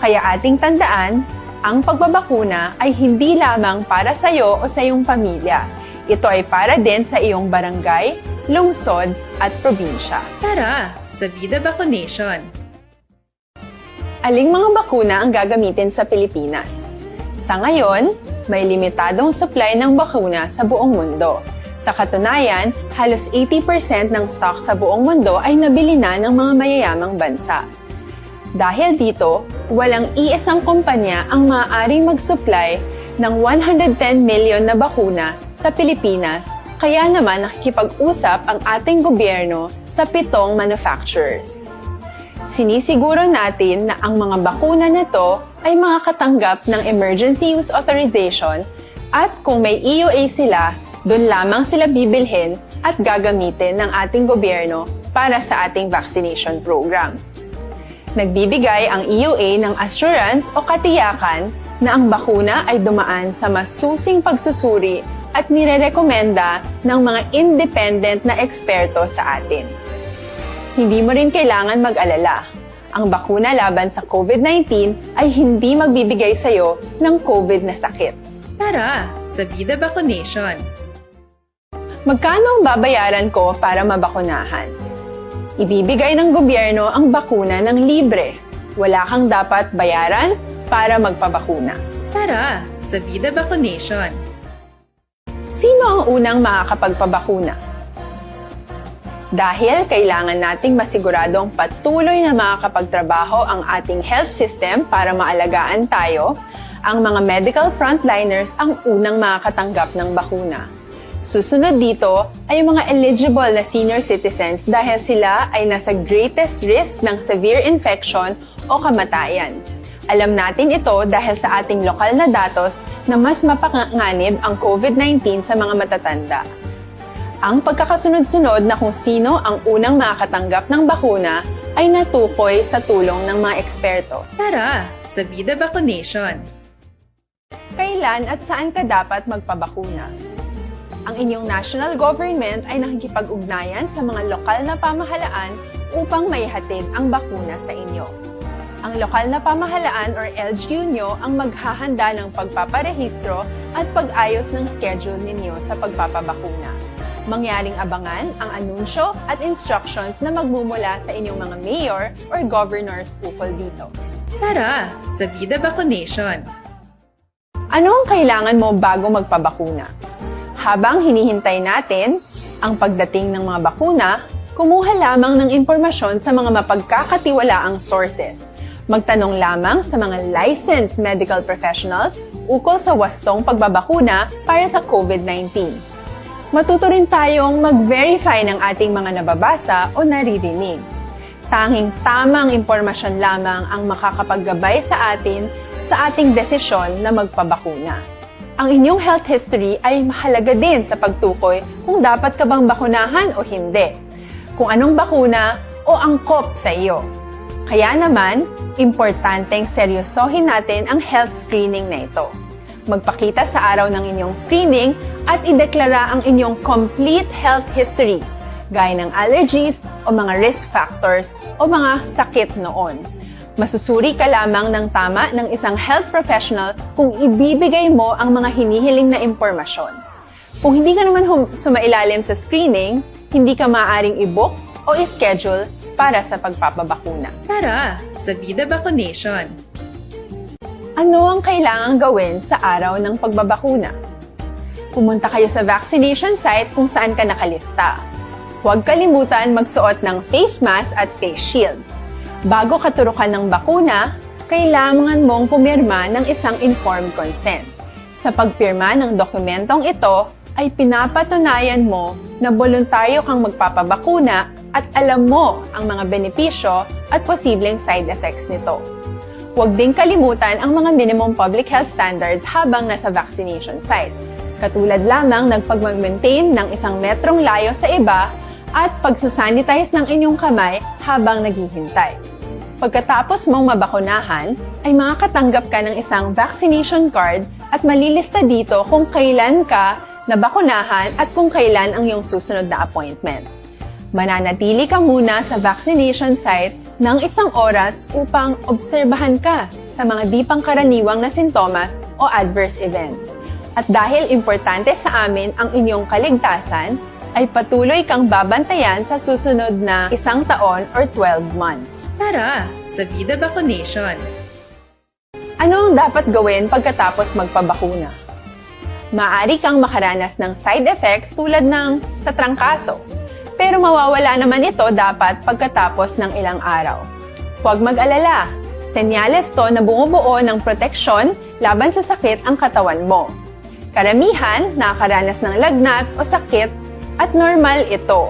Kaya ating tandaan, ang pagbabakuna ay hindi lamang para sa iyo o sa iyong pamilya. Ito ay para din sa iyong barangay, lungsod, at probinsya. Tara sa Vida Vaccination! Aling mga bakuna ang gagamitin sa Pilipinas? Sa ngayon, may limitadong supply ng bakuna sa buong mundo. Sa katunayan, halos eighty percent ng stock sa buong mundo ay nabili na ng mga mayayamang bansa. Dahil dito, walang iisang kumpanya ang maaaring mag-supply ng one hundred ten million na bakuna sa Pilipinas, kaya naman nakikipag-usap ang ating gobyerno sa pitong manufacturers. Sinisiguro natin na ang mga bakuna na to ay makakatanggap ng emergency use authorization at kung may E U A sila, doon lamang sila bibilhin at gagamitin ng ating gobyerno para sa ating vaccination program. Nagbibigay ang E U A ng assurance o katiyakan na ang bakuna ay dumaan sa masusing pagsusuri at nirerekomenda ng mga independent na eksperto sa atin. Hindi mo rin kailangan mag-alala. Ang bakuna laban sa COVID nineteen ay hindi magbibigay sa iyo ng COVID na sakit. Tara sa Vida Vaccination! Magkano ang babayaran ko para mabakunahan? Ibibigay ng gobyerno ang bakuna ng libre. Wala kang dapat bayaran para magpabakuna. Tara sa Vida Vaccination! Sino ang unang makakapagpabakuna? Dahil kailangan nating masiguradong patuloy na makakapagtrabaho ang ating health system para maalagaan tayo, ang mga medical frontliners ang unang makakatanggap ng bakuna. Susunod dito ay ang mga eligible na senior citizens dahil sila ay nasa greatest risk ng severe infection o kamatayan. Alam natin ito dahil sa ating lokal na datos na mas mapanganib ang COVID nineteen sa mga matatanda. Ang pagkakasunod-sunod na kung sino ang unang makakatanggap ng bakuna ay natukoy sa tulong ng mga eksperto. Tara sa Vida Vaccination! Kailan at saan ka dapat magpabakuna? Ang inyong national government ay nakikipag-ugnayan sa mga lokal na pamahalaan upang maihatid ang bakuna sa inyo. Ang lokal na pamahalaan or L G U nyo ang maghahanda ng pagpaparehistro at pag-ayos ng schedule ninyo sa pagpapabakuna. Mangyaring abangan ang anunsyo at instructions na magmumula sa inyong mga mayor or governors ukol dito. Tara sa Vida Vaccination! Ano ang kailangan mo bago magpabakuna? Habang hinihintay natin ang pagdating ng mga bakuna, kumuha lamang ng impormasyon sa mga mapagkakatiwalaang sources. Magtanong lamang sa mga licensed medical professionals ukol sa wastong pagbabakuna para sa COVID nineteen. Matuto rin tayong mag-verify ng ating mga nababasa o naririnig. Tanging tamang impormasyon lamang ang makakapaggabay sa atin sa ating desisyon na magpabakuna. Ang inyong health history ay mahalaga din sa pagtukoy kung dapat ka bang bakunahan o hindi, kung anong bakuna o angkop sa iyo. Kaya naman, importanteng seryosohin natin ang health screening na ito. Magpakita sa araw ng inyong screening at ideklara ang inyong complete health history, gaya ng allergies o mga risk factors o mga sakit noon. Masusuri ka lamang ng tama ng isang health professional kung ibibigay mo ang mga hinihiling na impormasyon. Kung hindi ka naman hum- sumailalim sa screening, hindi ka maaaring i-book o i-schedule para sa pagpapabakuna. Tara sa Vida Vaccination! Ano ang kailangang gawin sa araw ng pagbabakuna? Pumunta kayo sa vaccination site kung saan ka nakalista. Huwag kalimutan magsuot ng face mask at face shield. Bago katurukan ng bakuna, kailangan mong pumirma ng isang informed consent. Sa pagpirma ng dokumentong ito, ay pinapatunayan mo na boluntaryo kang magpapabakuna at alam mo ang mga benepisyo at posibleng side effects nito. Huwag ding kalimutan ang mga minimum public health standards habang nasa vaccination site, katulad lamang ng pagmag-maintain ng isang metrong layo sa iba at pagsasanitize ng inyong kamay habang naghihintay. Pagkatapos mong mabakunahan, ay makakatanggap ka ng isang vaccination card at malilista dito kung kailan ka nabakunahan at kung kailan ang iyong susunod na appointment. Mananatili ka muna sa vaccination site ng isang oras upang obserbahan ka sa mga di pangkaraniwang na sintomas o adverse events. At dahil importante sa amin ang inyong kaligtasan, ay patuloy kang babantayan sa susunod na isang taon or twelve months. Tara sa Vida Vaccination! Ano ang dapat gawin pagkatapos magpabakuna? Maaari kang makaranas ng side effects tulad ng sa trangkaso, pero mawawala naman ito dapat pagkatapos ng ilang araw. Huwag mag-alala, senyales to na bumubuo ng proteksyon laban sa sakit ang katawan mo. Karamihan nakakaranas ng lagnat o sakit at normal ito.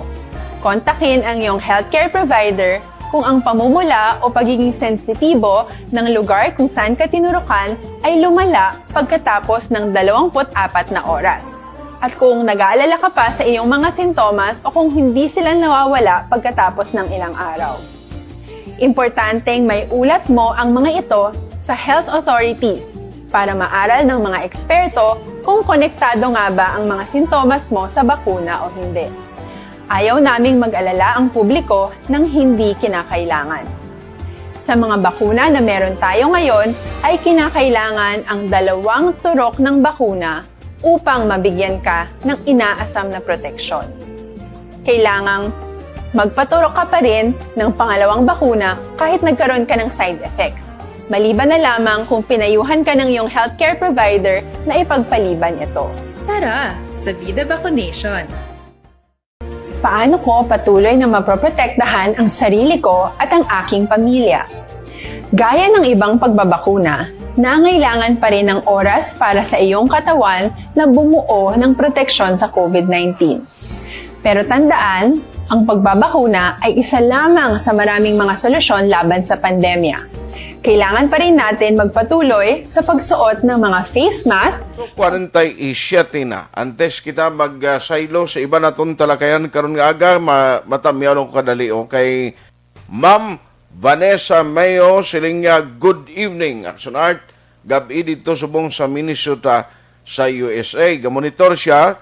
Kontakin ang iyong healthcare provider kung ang pamumula o pagiging sensitibo ng lugar kung saan ka tinurukan ay lumala pagkatapos ng dalawampu't apat na oras, at kung nag-aalala ka pa sa iyong mga sintomas o kung hindi sila nawawala pagkatapos ng ilang araw. Importanteng may ulat mo ang mga ito sa health authorities para maaral ng mga eksperto kung konektado nga ba ang mga sintomas mo sa bakuna o hindi. Ayaw naming mag-alala ang publiko ng hindi kinakailangan. Sa mga bakuna na meron tayo ngayon, ay kinakailangan ang dalawang turok ng bakuna upang mabigyan ka ng inaasam na proteksyon. Kailangang magpaturok ka pa rin ng pangalawang bakuna kahit nagkaroon ka ng side effects, maliban na lamang kung pinayuhan ka ng iyong healthcare provider na ipagpaliban ito. Tara sa Vida Vaccination! Paano ko patuloy na mapoprotektahan ang sarili ko at ang aking pamilya? Gaya ng ibang pagbabakuna, nangailangan pa rin ng oras para sa iyong katawan na bumuo ng proteksyon sa COVID nineteen. Pero tandaan, ang pagbabakuna ay isa lamang sa maraming mga solusyon laban sa pandemya. Kailangan pa rin natin magpatuloy sa pagsuot ng mga face mask. So, kwarenta y siyete na. Antes kita mag-saylo sa iba naton talakayan karon nga aga, ma- matamyaw lang ko kadali, okay? Ma'am Vanessa Mayo, siling niya, "Good evening, Action Art. Gab-i dito subong sa Minnesota, sa U S A. Gamonitor siya,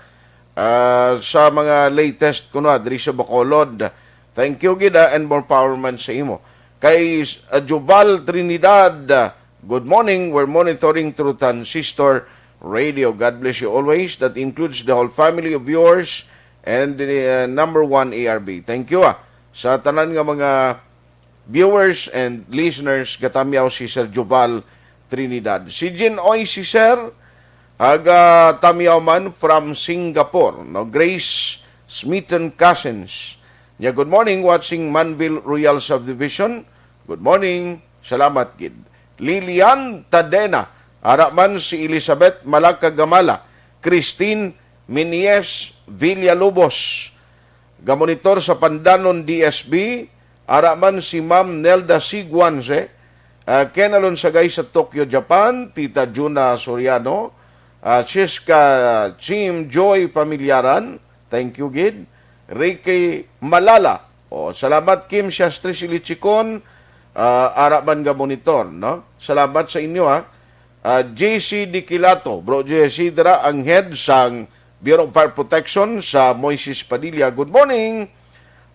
ah, sa mga latest kuno diri sa Bacolod. Thank you gid, ah, and more power man sa imo." Kay, ah, Jubal Trinidad, ah, "Good morning. We're monitoring through Transistor Radio. God bless you always. That includes the whole family of yours and uh, number one A R B. Thank you ah. Sa tanan nga mga viewers and listeners, gatamyaw si Sir Joval Trinidad. Si Jin Oy, si Sir, aga tamyaw man from Singapore, no? Grace Smitten Cousins. Nya, good morning, watching Manville Royal Subdivision. Good morning. Salamat gid. Lilian Tadena, ara man si Elizabeth Malaka Gamala, Christine Minies Villalobos, gamonitor sa Pandanon D S B, ara man si Ma'am Nelda Siguanse, ah, Ken Alonsagay sa Tokyo, Japan, Tita Juna Soriano, ah, Siska Chim Joy Familiaran, thank you gid, Ricky Malala, oh, salamat Kim Shastri Silichikon, ah, ara man nga monitor, no? Salamat sa inyo, ha. Ah, J C Diquilato, Bro J C, dira ang head sang Bureau of Fire Protection sa Moises Padilla. Good morning.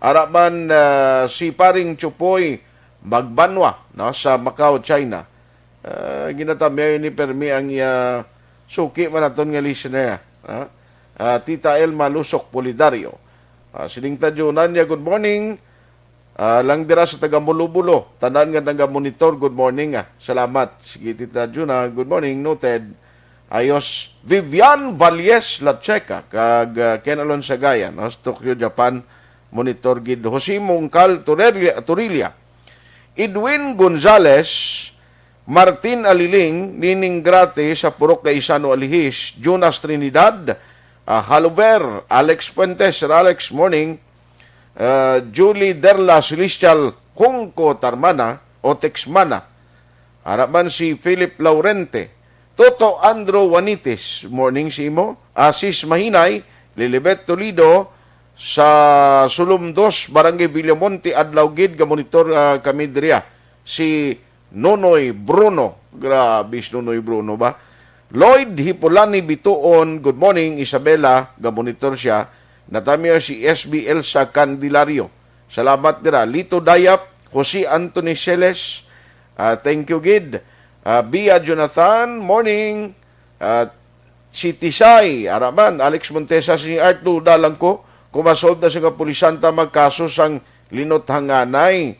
Ara man, ah, si Paring Chupoy Magbanwa, no, sa Macau, China. Ah, ginatamyay ni Permi ang iya suki man naton nga listener, ha? Ah, Tita Elma Lusok Polidario. Ah, sining tajunan niya, good morning. Ah, lang dira sa taga Mulubulo, tanan nga naga-monitor, good morning, ah. Salamat. Sige, Tita Juna, good morning, noted. Ayos, Vivian Valles Lacheca, kag, ah, Ken Alon Sagayan, no, sa Tokyo, Japan, monitor gid. Jose Mungkal Torrelia, Torilla, Edwin Gonzales, Martin Aliling, Nining Grate sa Purok Gaisano, Alihis, Jonas Trinidad, ah, Haluber, Alex Fuentes, Sir Alex, morning. Ah, Julie Derla Celestial, Hungko Tarmana, Otex Mana. Ara man si Philip Laurente, Toto Andro Wanitis, morning si imo. Asis Mahinay, Lilibet Toledo, sa Sulum Dos, Barangay Villamonte, adlaw gid, gamonitor, ah, kami diriya. Si Nonoy Bruno. Grabe si Nonoy Bruno ba? Lloyd Hipulani Bituon, good morning, Isabela, gamonitor siya. Natamyo si S B L sa Candelario. Salamat dira. Lito Dayap, Jose Anthony Celes, ah, thank you gid. Ah, Bia Jonathan, morning. Ah, si Tisay, ara man, Alex Montesa, si Art, duda lang ko, kung masolve na sa kapulisan ta magkaso sang linot hanganay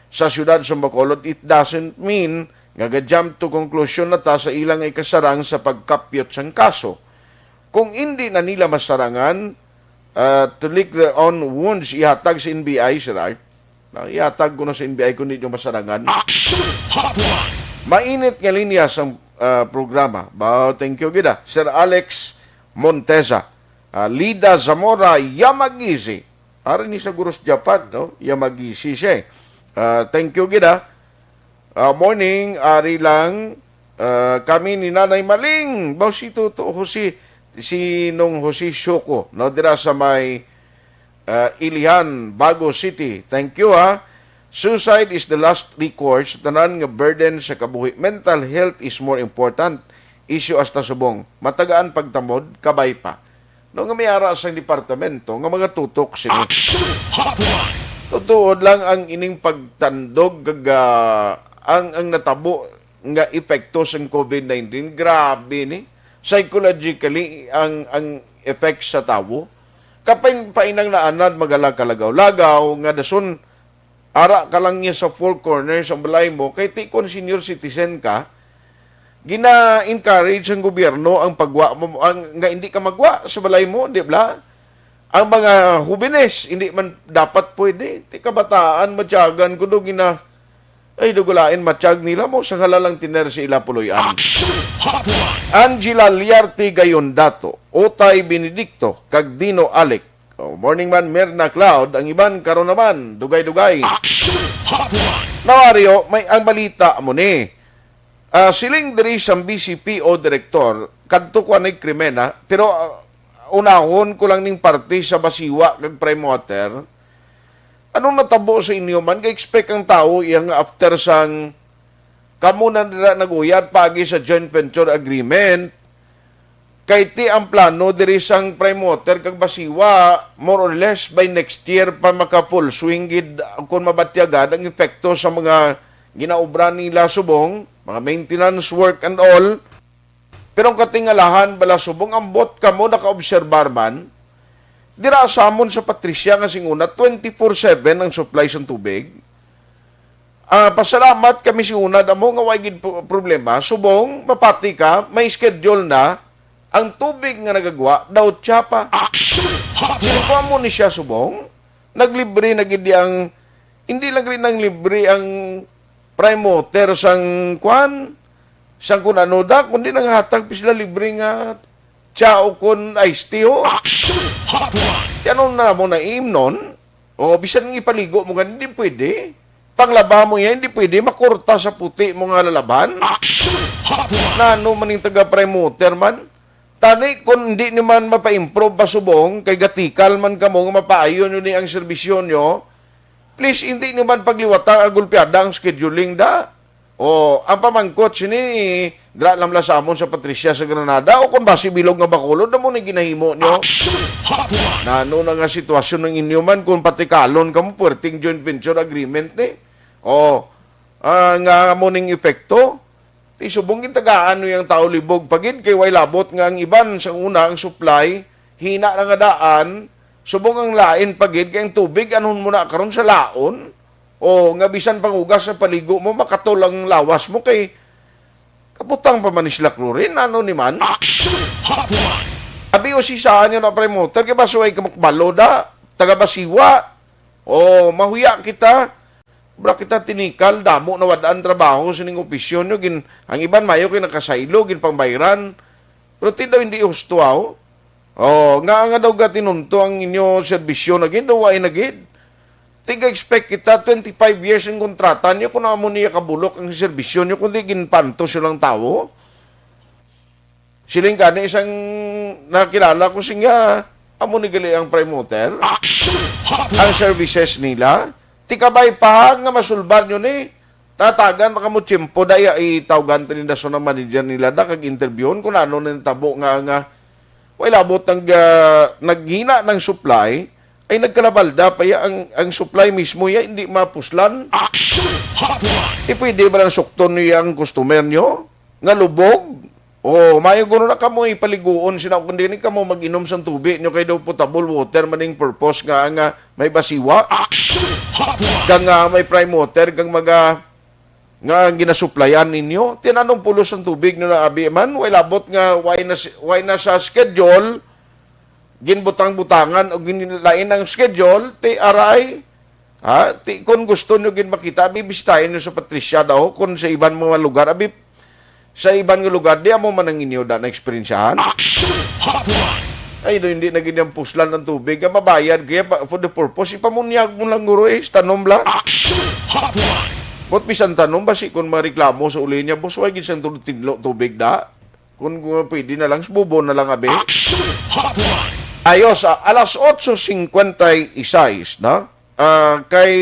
sa siyudad sa Bacolod, it doesn't mean nga ga-jump to conclusion na ta sa ilang ikasarang sa pagkapyot sang kaso. Kung indi na nila masarangan, ah, to lick their own wounds, ihatag sa N B I, Sir Art. Ah, ihatag ko na sa N B I kung di nyo masarangan. Action Hotline! Mainit nga linya sang, ah, programa. Ba, thank you gid, ah. Sir Alex Montesa, ah, Lida Zamora Yamagishi. Ari ni sa Gurus Japan, no? Yamagishi siya, eh. Ah, thank you gid, ah. Ah, morning, ari lang, ah, kami ni Nanay Maling. Ba, si Toto Jose, si Nong Jose Shoko, no? Dira sa may, ah, Ilihan, Bago City. Thank you, ha. Suicide is the last recourse. Tanan nga burden sa kabuhi. Mental health is more important. Issue hasta subong. Matagaan pagtamod, kabay pa. No, nga may ara sang departamento nga mga tutok sini. Action Hotline! Tutuod lang ang ining pagtandog kag, ah, ang, ang natabo nga epekto sang COVID nineteen. Grabe ni. Psychologically, ang, ang effect sa tawo. Kapin painang naanad magala kalagaw-lagaw nga dason ara ka lang niya sa four corners ang balay mo, kay ti kon senior citizen ka, gina-encourage sang gobyerno ang pagwa mo, ang, nga hindi ka magwa sa balay mo, di ba? Ang mga hubines, hindi man dapat pwede. Ti kabataan, matyagan ko do gina-, ay, dugulain, matyag nila mo sa halalang tiner sa ila puloy-an. Action Hotline! Angela Liarte Gayondato, Utay Benedicto, kag Dino Alec. Oh, morning man, Mirna Cloud. Ang iban, karon naman, dugay-dugay. Action Hotline! Nawario, may ang balita mo ni. Ah, siling diri sa B C P O direktor, kadto ko anay krimen, ha? Pero, ah, unahon ko lang ning parte sa Basiwa kag Prime Water. Anong natabo sa inyo man? Ga-expect ang tawo iya nga after sang kamo na nila naguyad pagi sa joint venture agreement, kay ti ang plano diri sang Prime Water kag Basiwa, more or less by next year pa maka full swing gid kung mabatyagan ang epekto sa mga ginaobra nila subong, mga maintenance work and all. Pero ang katingalahan bala subong, ambot kamo nakaobserbar man, Dira sa amon sa Patricia nga singuna, twenty-four seven ang supply sang tubig. Ah, pasalamat kami singuna, damo nga way gid pro-, problema. Subong, mapati ka, may schedule na. Ang tubig nga nagagwa, daw Chiapa. Action Hotline! Kung amo ni siya subong, naglibre na gid ang, hindi lang rin nang libre ang prime water sang kwan, sang kun ano da, kundi nanghatag pa sila libre nga tsa o kun iced tea, ho. Action Hotline! Ti ano na mo na imnon? O, bisan nga ipaligo mo gani, hindi pwede. Panglaba mo yan, hindi pwede. Makurta sa puti mo nga lalaban. Action Hotline! Nano man yung taga prime water man? Tani, kung hindi nyo man mapa-improve pa subong, kay gatikal man kamo nga mapaayo nyo ni ang serbisyo nyo, please, hindi nyo man pagliwata nga gulpiada ang scheduling da. O, ang pamangkot sini, dra lang la sa amon sa Patricia sa Granada, o kung basi bilog nga Bacolod, na mo ni ginahimo nyo. Action Hotline! Nano na nga sitwasyon ng inyo man, kung patikalon kamo, puwerteng joint venture agreement ni. O, ah, nga mo ning epekto, ti subong gintagaan nyo yung tao libog pa gid, kay way labot nga ang iban sa una ang supply, hina na nga daan, subong ang lain pa gid, kay ang tubig, anhon mo na karon sa laon? O, nga bisan pangugas sa paligo mo, makatol ang lawas mo, kay kabutang pa man ni sila chlorine, ano ni man? Action Hotline! Abi, usisaan nyo na, Prime Water, kay basuhay ka makbalo da, taga Basiwa. O, mahuya kita. Bra kita tinikal, damo na wad-an trabaho sining opisyon nyo. Gin, ang iban mayo kay nakasaylo, gin pangbayran. Pero ti daw hindi husto, aw. O, nga, nga daw gatinunto ang inyo serbisyo na gid, daw waay na gid. Tiga-expect kita, twenty-five years ang kontrata nyo, kung amo niya kabulok ang serbisyo nyo, kundi ginpantos nyo lang tawo. Siling gani isang nakilala ko, siya nga, amo ni gali ang Prime Water. Action Hotline! Ang services nila, tikabay pa nga masulban nyo ni. Tatagan na kamo tiyempo, daya itawgan ta ni Dason ang manager nila da, kag interviewon kung ano nang tabo nga, nga way labot nag, ah, naghina ng supply, ay nagkalabalda pa ya ang, ang supply mismo ya, hindi mapuslan. Action Hotline! Di pwede ba nang sukton niya ang customer nyo? Nga lubog? O, mayo guro na kamo ipaliguon sina, kundi ni kamo mag-inom sang tubig nyo kay daw potable water man ning purpose nga, nga may Basiwa. Action Hotline! Kang, ah, may prime water, kang mga nga ginasuplayan ninyo. Tinanong pulos ang tubig nyo na abi man, way labot nga, way na, way na sa schedule, ginbutang-butangan o ginlain ang schedule, ti aray, ha? Ti, kung gusto nyo gid makita, abi, bisitahin nyo sa Patricia daw, kung sa iban mga lugar, abi, sa iban nga lugar, di amo man ang inyo da na-eksperyensyahan? Action Hotline! Ay, do, hindi na gid ang puslan ang tubig. Ang mabayad kaya pa, for the purpose, ipamunyag mo lang guro eh, tanom lang. Action Hotline! But bisan tanom, basi kung mareklamo sa uli niya, boss, way gid sang tulog tinlo tubig da. Kung, kung pwede na lang, sububo na lang, abi. Action Hotline! Ayos, ah, alas otso cincuenta y seis, no? Ah, kay,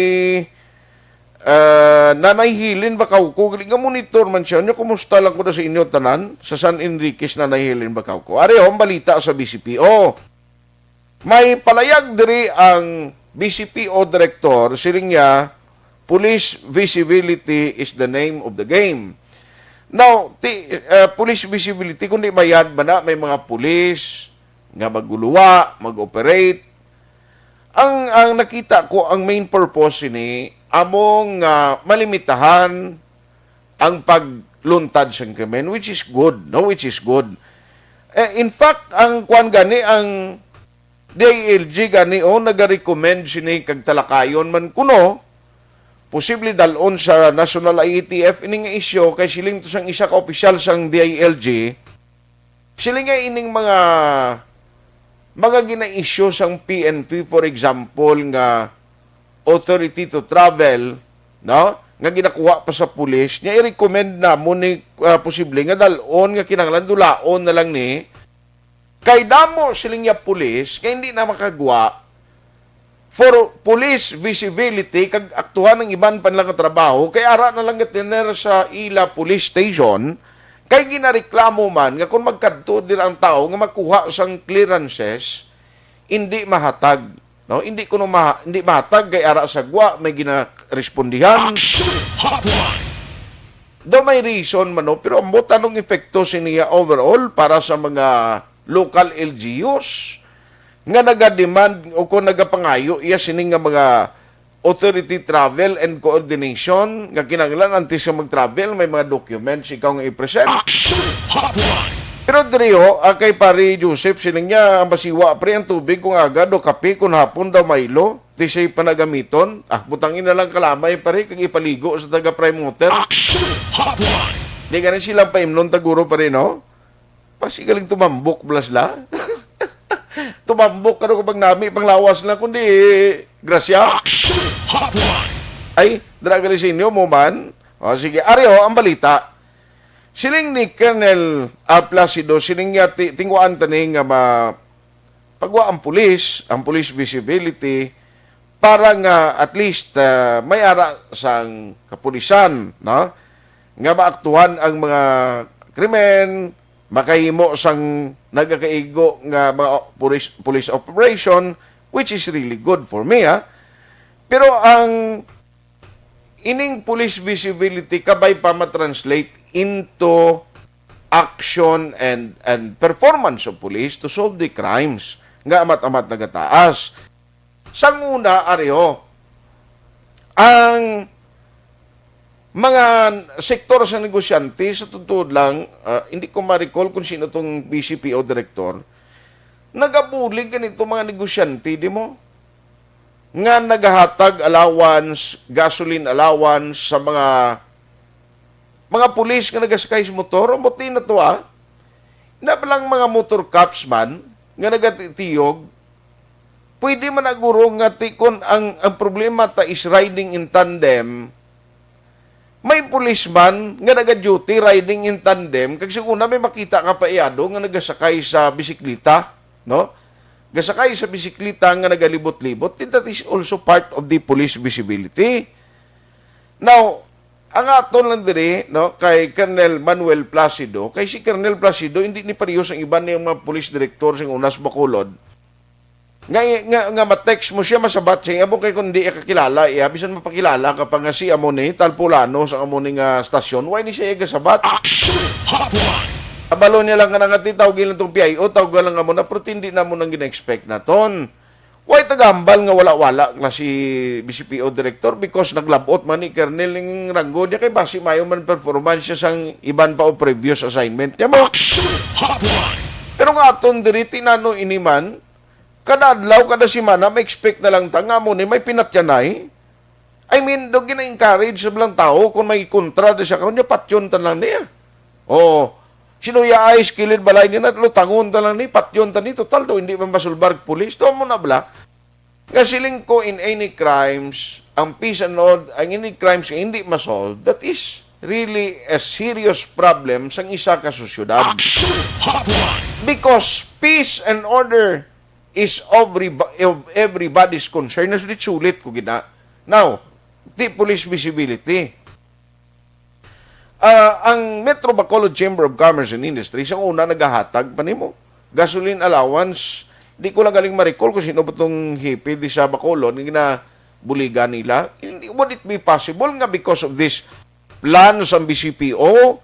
ah, Nanay Helen Bacauco, gali nga monitor man siya. Nya, kumusta lang ko na sa inyo tanan? Sa San Enriquez, Nanay Helen Bacauco. Ari, oh, ang balita sa B C P O. May palayag diri ang B C P O director, siling niya, "Police visibility is the name of the game." Now, ti, uh, police visibility, kung di bayad ba na, may mga police nga maguluwa, mag-operate. Ang, ang nakita ko, ang main purpose ini, among, ah, malimitahan ang pagluntad sa krimen, which is good, no? Which is good. Eh, in fact, ang kwan gani, ang D I L G gani, oh, nagarecommend sini kag talakayon man kuno, posible dalon sa National I A T F ini nga isyu kay siling to sang isa ka opisyal sang D I L G, siling nga ining mga, mga gina-issue sang P N P, for example, nga authority to travel, no? Nga ginakuha pa sa pulis, nya i-recommend namon ni, ah, posible nga dalon nga kinahanglan dulaon na lang ni. Kay damo siling niya pulis nga hindi na makagwa for police visibility kag aktuhan ang iban pa nila nga trabaho, kay ara na lang nga tener sa ila police station, kay ginareklamo man nga kung magkadto dira ang tawo nga makuha sang clearances, hindi mahatag, no? Hindi kuno maha-, hindi mahatag kay ara sa gwa may ginarespondihan. Action Hotline! Daw may reason man, no? Pero ambot anong epekto siniya overall para sa mga local L G Us? nga nagademand o kung nagapangayo iya sining nga mga authority travel and coordination nga kinahanglan antes nga mag-travel may mga documents ikaw nga i-present. Action Hotline! Pero diri ho, ah, kay Pare Joseph, siling niya, ang masiwa, pre, ang tubig kung aga, do kape, kung hapon daw Milo, di siya panagamiton. Ah, butangi na lang kalamay, pare, kag ipaligo sa taga Prime Water. Action Hotline! Di gani silang paimnon taguro, pare, no? Pasi galing tumambok, bla sila. Tumambok, ano ko pag nami, panglawas na, kundi grasya. Action Hotline! Ay, dra gali sa inyo mo man. O, sige, ari ho, ang balita. Siling ni Colonel, ah, Placido, siling niya, ti-, tingwaan tani nga ma-, pagwa ang pulis, ang police visibility, para nga at least, ah, may ara sang kapulisan, no? Nga maaktuhan ang mga krimen, makahimo sang nagakaigo nga mga police, police operation, which is really good for me, ha? Pero ang ining police visibility kabay pa ma-translate into action and, and performance of police to solve the crimes nga amat-amat nagataas. Sang una, ari ho, ang mga sektor sa negosyante, sa totoo lang, ah, hindi ko ma-recall kung sino tong B C P O director, nagabulig ganito mga negosyante, di mo? Nga nagahatag allowance, gasoline allowance sa mga, mga pulis nga nagasakay sa motor. Amo ti na to, ah. Na palang mga motor cops man nga nagatiyog, pwede man na guro nga ti-, kon ang, ang problema ta is riding in tandem, may policeman nga naga-duty riding in tandem, kag sa una may makita ka pa iyado nga nagasakay sa bisikleta, no? Gasakay sa bisikleta nga nagalibot-libot, then that is also part of the police visibility. Now, ang aton lang diri, no, kay Colonel Manuel Placido, kay si Colonel Placido, hindi ni pareho sang iban nga mga police director sing unas Bacolod. Nga, nga, nga ma-text mo siya, masabat siya, amo kay kung di ka kilala, iya, bisan mapakilala ka pa nga si amo ni, tal pulano sa amo ni nga stasyon, why ni siya gasabat? Action Hotline! Abalo niya lang nga nangati, tawgi lang tong P I O, tawga lang amo na, pero hindi na mo nang gina-expect naton. Why tagahambal nga wala-wala nga si B C P O director? Because naglabot man ni Colonel ning ranggo niya kay basi mayo man performance siya sang iban pa o previous assignment niya mo. Action Hotline! Pero nga aton diri, tinano ini man, kada adlaw, kada semana, ma-expect na lang ta nga mo ni may pinatyanay. I mean, do gina-encourage sa bilang tao kung may kontra da siya karon niya, patyon ta lang niya. O, sino ya ay sa kilid balay niya na, lutangon ta lang ni, patyon ta ni, total do, hindi man masulbar pulis. To mo na bala. Nga siling ko, in any crimes, ang peace and order, ang any crimes nga hindi masolve, that is really a serious problem sang isa ka sosyedad. Action Hotline! Because peace and order is of, of everybody's concern. Nasulit-sulit ko gina. Now, di police visibility. Ah, ang Metro Bacolod Chamber of Commerce and Industry sa una nagahatag pa nimo gasoline allowance. Di ko lang galing ma-recall kung sino ba tong hepe di sa Bacolod nga ginabuligan nila. Hindi, would it be possible nga because of this plan sa B C P O,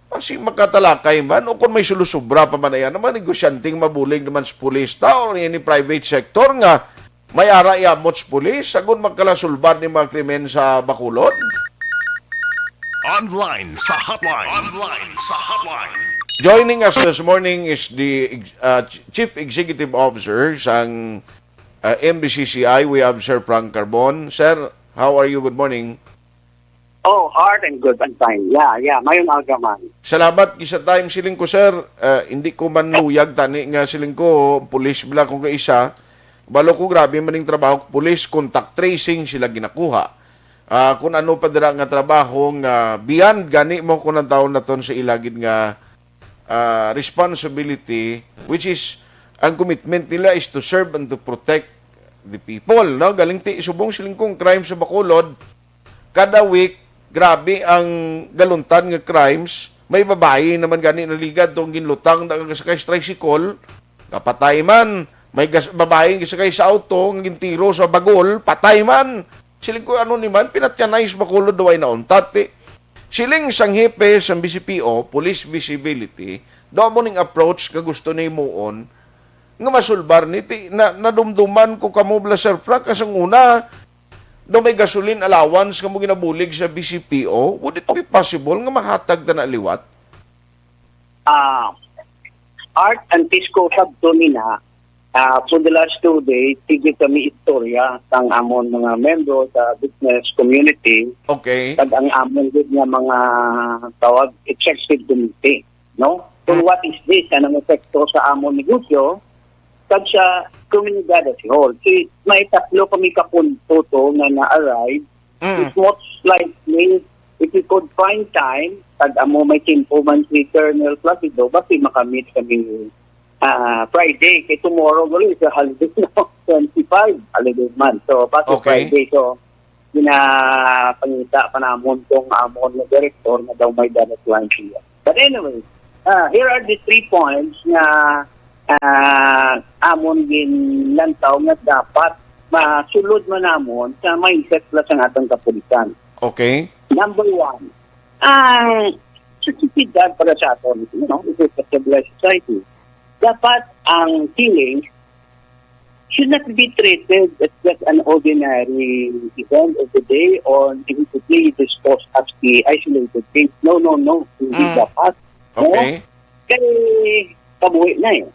basi makatalakay man, o kung may sulusubra pa man, ayan, ang mga negosyante nga mabulig naman sa pulis ta or any private sector nga may ara iamot sa pulis, agod magkalasulbad ni mga krimen sa Bacolod? Online sa hotline. Online sa hotline. Joining us this morning is the, uh, Chief Executive Officer sang, uh, M B C C I. We have Sir Frank Carbon. Sir, how are you? Good morning. Oh, heart and good and fine. Yeah, yeah. Mayon aga man. Salamat kisa time, siling ko, sir. Ah, hindi ko man luyag tani nga siling ko, pulis bala ko kaisa. Balo ko, grabe man ning trabaho ko, pulis, contact tracing sila ginakuha. Ah, kung ano pa dira nga trabaho nga beyond gani mo kung ang taon naton sa ilagid nga, ah, responsibility, which is, ang commitment nila is to serve and to protect the people, no? Galing ti, subong siling kong crime sa Bacolod, kada week, grabe ang galuntan nga crimes. May babayi naman gani naligad tong ginlutang na nga sakay sa tricycle, kapatay man. May gas-, babayi nga sakay sa auto nga gintiro sa bagol, patay man. Siling ko, ano ni man, pinatyanay sa Bacolod, daw ay nauntat, eh. Siling sang hepe sang B C P O, police visibility, daw mo ning approach ka gusto na himuon, nga masulbar ni ti, na, nadumduman ko kamo bala, Sir Frank, kasang una, daw may gasoline allowance nga mo ginabulig sa B C P O, would it be possible nga mahatag ta na liwat? Ah, Art, antes ko sabton ina, ah, for the last two days, sige kami istorya sang amon mga membro sa business community, Okay. kag ang amon gid nga mga tawag executive committee, no? Kung what is this, anong epekto sa amon negosyo, kag sa komunidad as a whole. Si, may tatlo kami ka punto to nga na-arrive. Mm. It's most likely, if we could find time, pag amo may tempo man si Colonel Placido, basi makamit kami ah, Friday. Kay tomorrow, guro, is a holiday, no? Twenty-five, holiday man. So, basi Okay. Friday. So, ginapangita pa namon tong amon nga director na daw may direct line siya. But anyway, ah, here are the three points nga ah, amon ginlantaw nga dapat masulod man namon sa mindset plus ang atong kapulisan. Okay. Number one, ang sa sosyedad para sa aton, you know, it's a civilized society. Dapat ang killings should not be treated as just an ordinary event of the day or immediately disposed as the isolated case. No, no, no. Hindi Mm. dapat. No? Okay. Kay kabuhi na eh.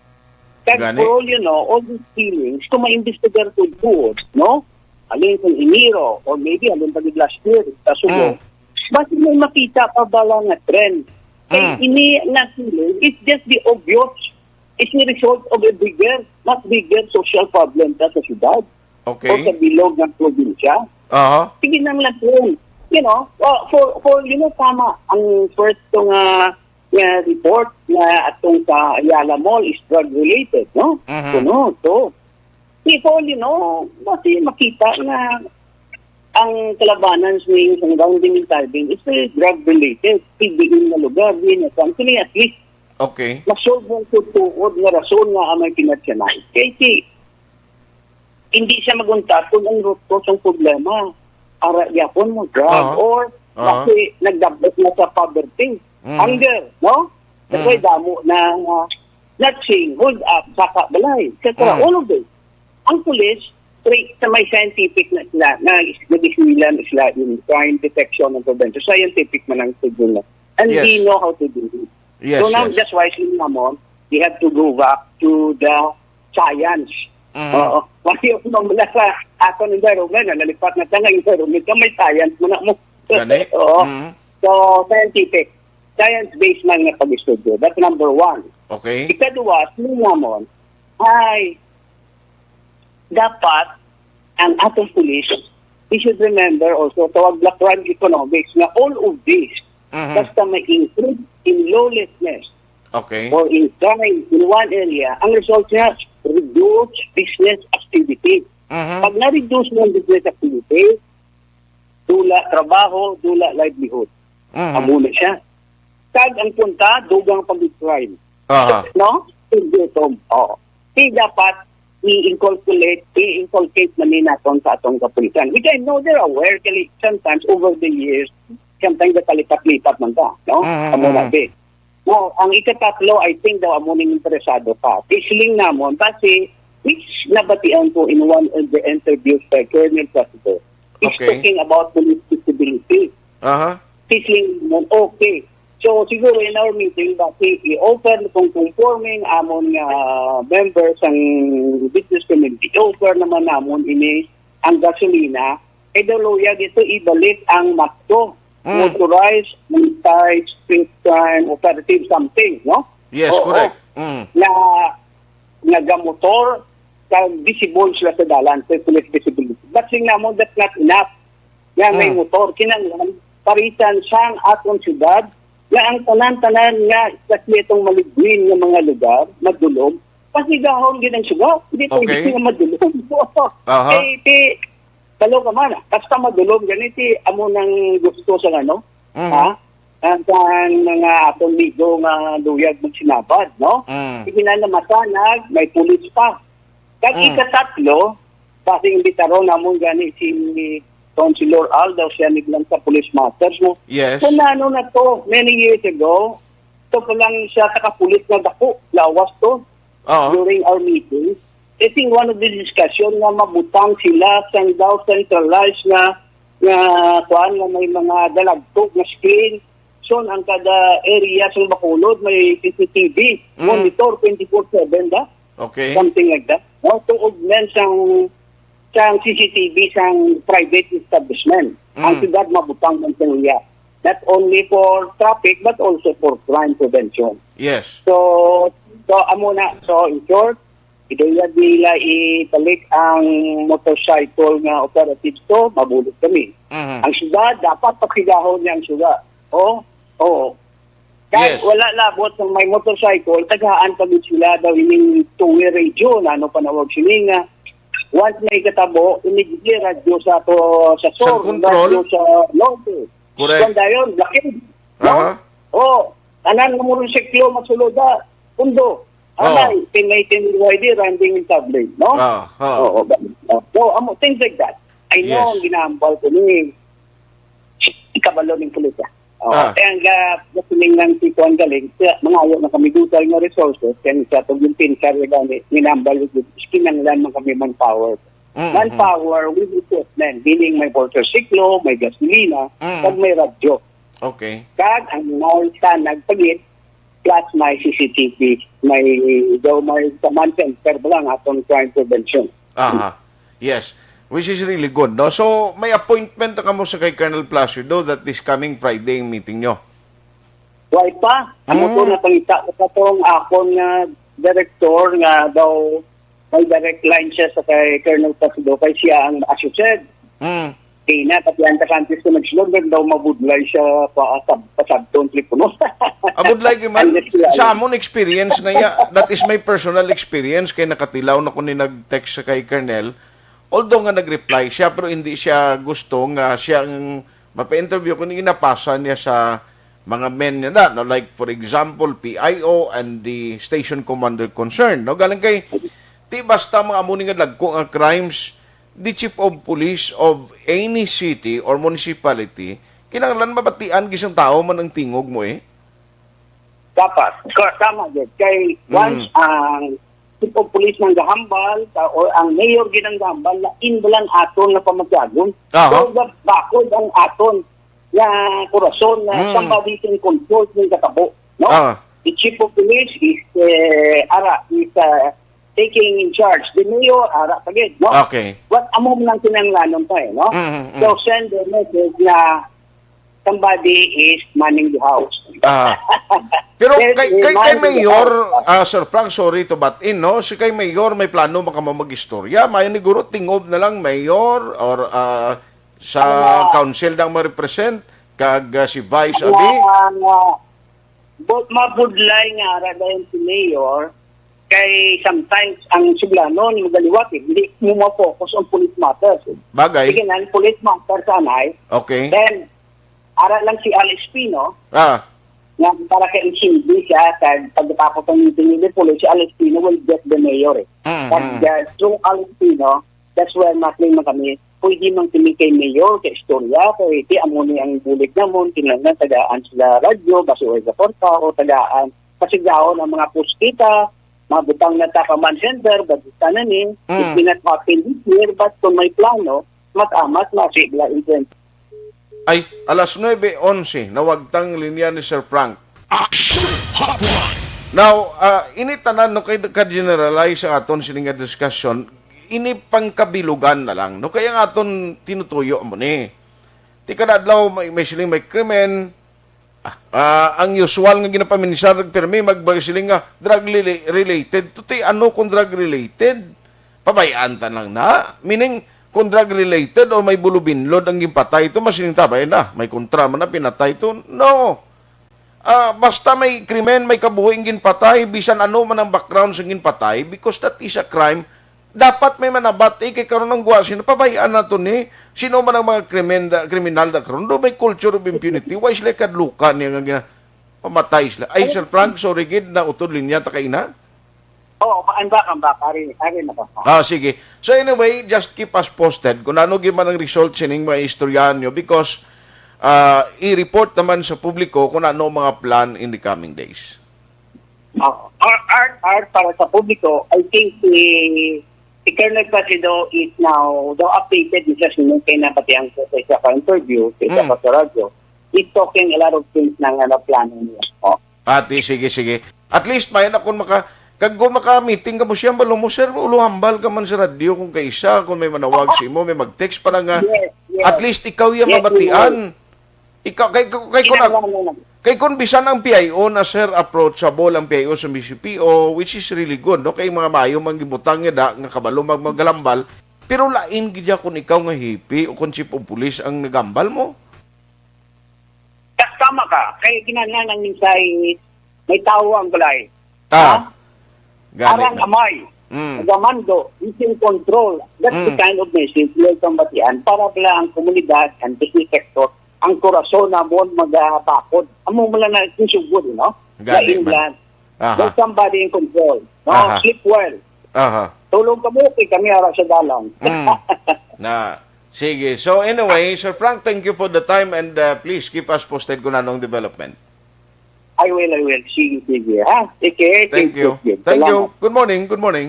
Kag Gani. For all you know, all these killings, kung ma-investigar ko good, no? Halin kung Enero, or maybe halin pa gid last year, sa Subo, Mm. basi may makita pa bala nga trend. Kay Mm. ini nga killing, it's just the obvious. It's the result of a bigger, much bigger social problem ta sa syudad o sa Okay. bilog nga probinsya. Aha. Sige nang lang trend. You know, uh, for, for, you know, tama, ang first ko nga, nga report nga atong sa Ayala Mall is drug-related, no? Mhm. Kuno, so, people, you know, basi makita nga ang kalabanan sa ning surrounding and tithing is a drug-related, P D N na lugar, din na something, at least, Okay. masolve ang tutuod nga rason nga amay pinatyanay. Kay si, hindi siya maguntat kung ang root cause ang problema. Ara gyapon mo, drug Aha. or Aha. kasi nagdabot na sa poverty, Mhm. hunger, no? Kasi Mhm. damo na uh, not saying, hold up, saka balay, et cetera. Mhm. All of this. Ang pulis, tra- sa may scientific na sila, na nag-eskwela na sila in crime detection and prevention. Scientific man ang siguro. And Yes. They know how to do it. Yes, So now, yes. That's why sila namon, we have to go back to the science. Mhm. Oo. Kasi yung mga mula sa aton environment, na nalipat na sa nga environment, na may science mo na mo. Gani? Oo. Mhm. So, scientific. Science-based man nga pag-estudyo. That's number one. Okay. Ikaduha, sila namon, ay, dapat ang atong pulis, we should remember also, tawag na crime economics, nga all of this, Mhm. basta may increase in lawlessness Okay. or in crime in one area, ang result niya, reduce business activity. Mhm. Pag na-reduce mo ang business activity, dula trabaho, dula livelihood. Mhm. Amo na siya. Kag ang punta, dugang pag-crime. Aha. No? Gutom. Oo. Di dapat i-inculcate, i-inculcate na ni naton sa atong kapulisan. Which I know they're aware, kay sometimes over the years, sometimes nakalipat-lipat man ka, no? Mhm, Amo na, mhm. Di. Now, ang ikatatlo, I think daw amo ning interesado ka. Siling namon, kasi, which nabatian ko in one of the interviews by Colonel Placido, is Okay. talking about police visibility. Aha. Siling namon, okay. So, siguro in our meeting, basi i-offer kung conforming amon nga members ang business community, i-offer naman namon ini ang gasolina, kay daw luyag ito ibalik ang MATCO, Mm. Motorized Anti-Street Crime Operative something, no? Yes, Oo. Correct. Mm. Na nagamotor, kag visible sila sa dalan, sa police visibility. But sing namon, that's not enough. Nga may Mm. motor, kinahanglan, parisan sang aton syudad, nga ang tanan-tanan nga, especially itong maligwin nga mga lugar, madulom, pasigahon gid ang syudad. Hindi pwede Okay. nga madulom. Aha. Eh, ti, talo ka man, basta madulom, ganito, amo nang gusto sa ano, Mhm. ha? Ang sang mga atong migo nga luyag magsinabad, no? Mm. Sige na namasanag, may pulis pa. Kag Mm. Ikatatlo, kasi imbitaron namon gani si Councilor Al, daw siya naglang sa police matters mo. Yes. Kung ano na to, many years ago, to pa lang siya nakapulis na dako, lawas to. Oo. during our meeting. I think one of the discussion nga mabutang sila sang daw centralized nga nga kuan nga may mga dalagtog nga screen. So ang kada area sa Bacolod may C C T V, Mm. monitor twenty-four seven da, Okay. something like that. No, to augment sang sang C C T V sang private establishment. Ang Mm. siyudad mabutang man sa iya. Not only for traffic but also for crime prevention. Yes. So, so amo na. So in short, ideya nila ibalik ang motorcycle nga operatives to, mabulig kami. Mhm. Ang siyudad, dapat pasigahon niya ang siyudad. Oh, oh. Kay Yes. wala labot sa may motorcycle, tagaan pa gid sila daw ining two-way radio na ano panawag sini nga. Once may katabo, immediately radyo sa to sa Sa sur, control? Radyo sa norte. Correct. Kung dayon, lakid. No? Aha. Oh, tanan nga motorsiklo masuloda. Pundo. Oh. Anay, teammate in Y D, running in public, no? Ah, ah. Oo, ba- so, amo, things like that. I know, Yes. ang ginahambal ko ni kabalo ning pulis, ah. Oo, Ah. Kaya ang ga-, gasoling ng si Kuan Galing, kaya mangayo na kami dutay nga resources, kaya sa pag yung pincar, gani, ginahambal ko, kinanglan man kami manpower. Mm, Manpower with equipment, meaning may motorsiklo, may gasolina, Mm. kag may radyo. Okay. Kag ang mga standard pagit, plus may C C T V, may daw may command center ba lang atong crime prevention. Aha. Yes. Which is really good, no? So, may appointment na kamo sa kay Colonel Placido that this coming Friday ang meeting nyo. Why pa? Amo Mm. to na pangita ko pa tong akon nga director nga daw may direct line siya sa kay Colonel Placido kay siya ang associate. Mm. Di na, pati ang takantis ko nagsulod, daw mabudlay siya pa, sa, pasabton telepono. Abudlay kay man, Unless sila- sa amon experience nga ya, that is my personal experience, kay nakatilaw na ko ni nag-text sa kay Colonel, although nga nag-reply siya, pero hindi siya gusto nga siya ang mapa-interview ko, ni ginapasa niya sa mga men niya na, no? Like, for example, P I O and the station commander concerned, no? Galing kay, ti basta mga amo ni nga dagko nga crimes, the chief of police of any city or municipality, kinahanglan mabatian gisang tao man ang tingog mo eh. Dapat. Ka-, tama gid. Kay once Mm. ang chief of police nang gahambal, ka, or ang mayor gid ang gahambal, lain ba lang aton nga pamatyagon? Aha. So, ga-, bakod ang aton nga kurason na Mm. somebody can control yung katabo, no? Ah. The chief of police is, eh, ara, is uh, taking in charge. The mayor, ara pa gid, no? Okay. What amo man ang kinahanglanon pa eh, no? Mm, mm, mm. So, send the message na somebody is manning the house. Ah. Pero Yes, kay, eh, kay, kay man, Mayor, ah, ah, Sir Frank, sorry to butt in, no? Si kay Mayor, may plano ba kamo mag-istorya? Mayo ni guro, tingob na lang, Mayor, or ah, sa Ah. council na ang ma-represent, kag ah, si Vice, Ang, abi? ah, both mabudlay nga ara dayon si Mayor, kay sometimes ang suglanon, magaliwat eh, hindi mo ma-focus on police matters. Bagay. Sige na, police matters anay. Okay. Then, ara lang si Alice Pino, Ah, nga para kay Insinbi siya, kag pagkatapos ang meeting ni Pulo, si Alice Pino will get the mayor eh. mm, Kag mm. uh, through Alice Pino, that's why makling man kami, pwede man kami kay mayor, kay istorya, kay di amo ni ang bulig namon, kinahanglan tagaan sila radyo, basi o sa porta, o tagaan, pasigaon ang mga puspita, mabutang na ta command center, bagita na ni, Mm. it may not happen this year, but kung may plano, mas amat, mas sibla in Ay, alas nuebe onse, nawagtang linya ni Sir Frank. Action Hotline. Now, ah, ini tanan, no, kay ka-generalize ang aton sini nga discussion, ini pangkabilugan na lang, no? Kaya ang aton tinutuyo mo ni. Ti kada adlaw may, may siling may krimen. Ah, ah, ang usual nga ginapaminsar, pirmi magbagay siling nga drug rela-, related. Tuti ano kung drug related? Pabayaan ta lang na. Meaning, kung drug related o may bulubinlod ang ginpatay ito, masiling ta ba na may kontra man na pinatay ito? No. Ah, basta may krimen, may kabuhi ang ginpatay, bisan ano man ang background sa ginpatay, because that is a crime, dapat may manabati kay karon ang guwa sino, pabayaan nato ni sino man ang mga krimen da, kriminal da karon, do may culture of impunity, why sila kadluka niya nga gina-, pamatay sila. Ay, Sir Frank, sorry gid, nautod linya ta kaina. Oo, pa-, I'm back, I'm back. Ari, ari na ba? Ah, sige. So anyway, just keep us posted kung ano gid man ang result sining mga istoryahan nyo because ah, i-report naman sa publiko kung ano ang mga plan in the coming days. Oh, Art, Art, Art, para sa publiko, I think si, si Colonel Placido is now daw updated, isa sa mga kay nabatian ko sa isa ka interview, sa isa Mm. ka sa radyo. He's talking a lot of things na nga plano niya. Oh. Ati, sige, sige. At least, may na kung maka, kag kung maka-meeting ka mo siya, balo mo, sir, ulo hambal ka man sa radyo kung kaisa, kung may manawag Oo. sa imo, may mag-text para nga, Yes, yes. at least ikaw yung Yes, mabatian. Ikaw, kay, kay, kay, kung, Kinahanglan na lang. kay kung bisan ang P I O na, sir, approachable ang P I O sa M C P O, which is really good, no? Kay mga maayo man gibutang nga da, nga kabalo mag-, magalambal, pero lain gid ya kung ikaw nga hipi o kung chief of police ang nagambal mo. Ta-, tama ka. Kay kinahanglan ang mensahe, may tao ang balay. Ah. Ha? Gani Arang na. amay, Mm. nagamando, in control. That's the Mm. kind of message we are pambatian para pala ang komunidad, ang business sector, ang korason namon magabakod. Amo man lang na isugod, no? Gani Lain man. lang. Aha. There's somebody in control. No? Aha. Sleep well. Aha. Tulog ka mo, okay kami ara sa dalan. Mm. Na, sige. So anyway, Sir Frank, thank you for the time and, uh, please keep us posted kung anong development. I will, I will. Sige, sige, ha? Take care. Thank you. Thank you. Salamat. Good morning. Good morning.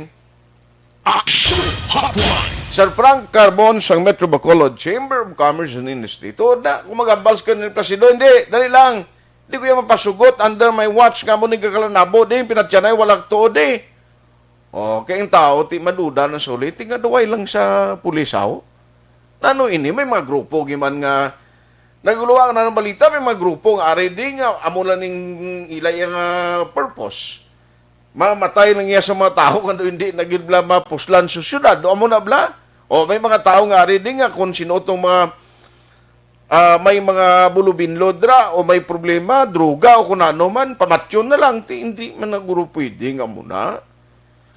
Action Hotline. Sir Frank Carbon sang Metro Bacolod Chamber of Commerce and Industry. Tuod na, kung magambal ka ni Placido, hindi, dali lang. Di ko yan mapasugot under my watch nga mo ni kakalanabo, di, pinatyanay, wala tuod, di. Oh, kay ang tao, ti maduda na suli, ti nga duway lang sa pulis, aw. Nano ini, may mga grupo, giman nga, naguluwang na ng balita, may mga grupo nga, ari di nga, amo lang ning ila yung, ah, purpose. Mamatay lang iya sa mga tao kung hindi na gid bla mapuslan sa syudad. O amo na bla? O may mga tao nga ari di nga kung sino tong mga, ah, may mga bulubinlod ra o may problema, droga o kung ano man, pamatyon na lang. Ti, hindi man na guro pwede nga amo na.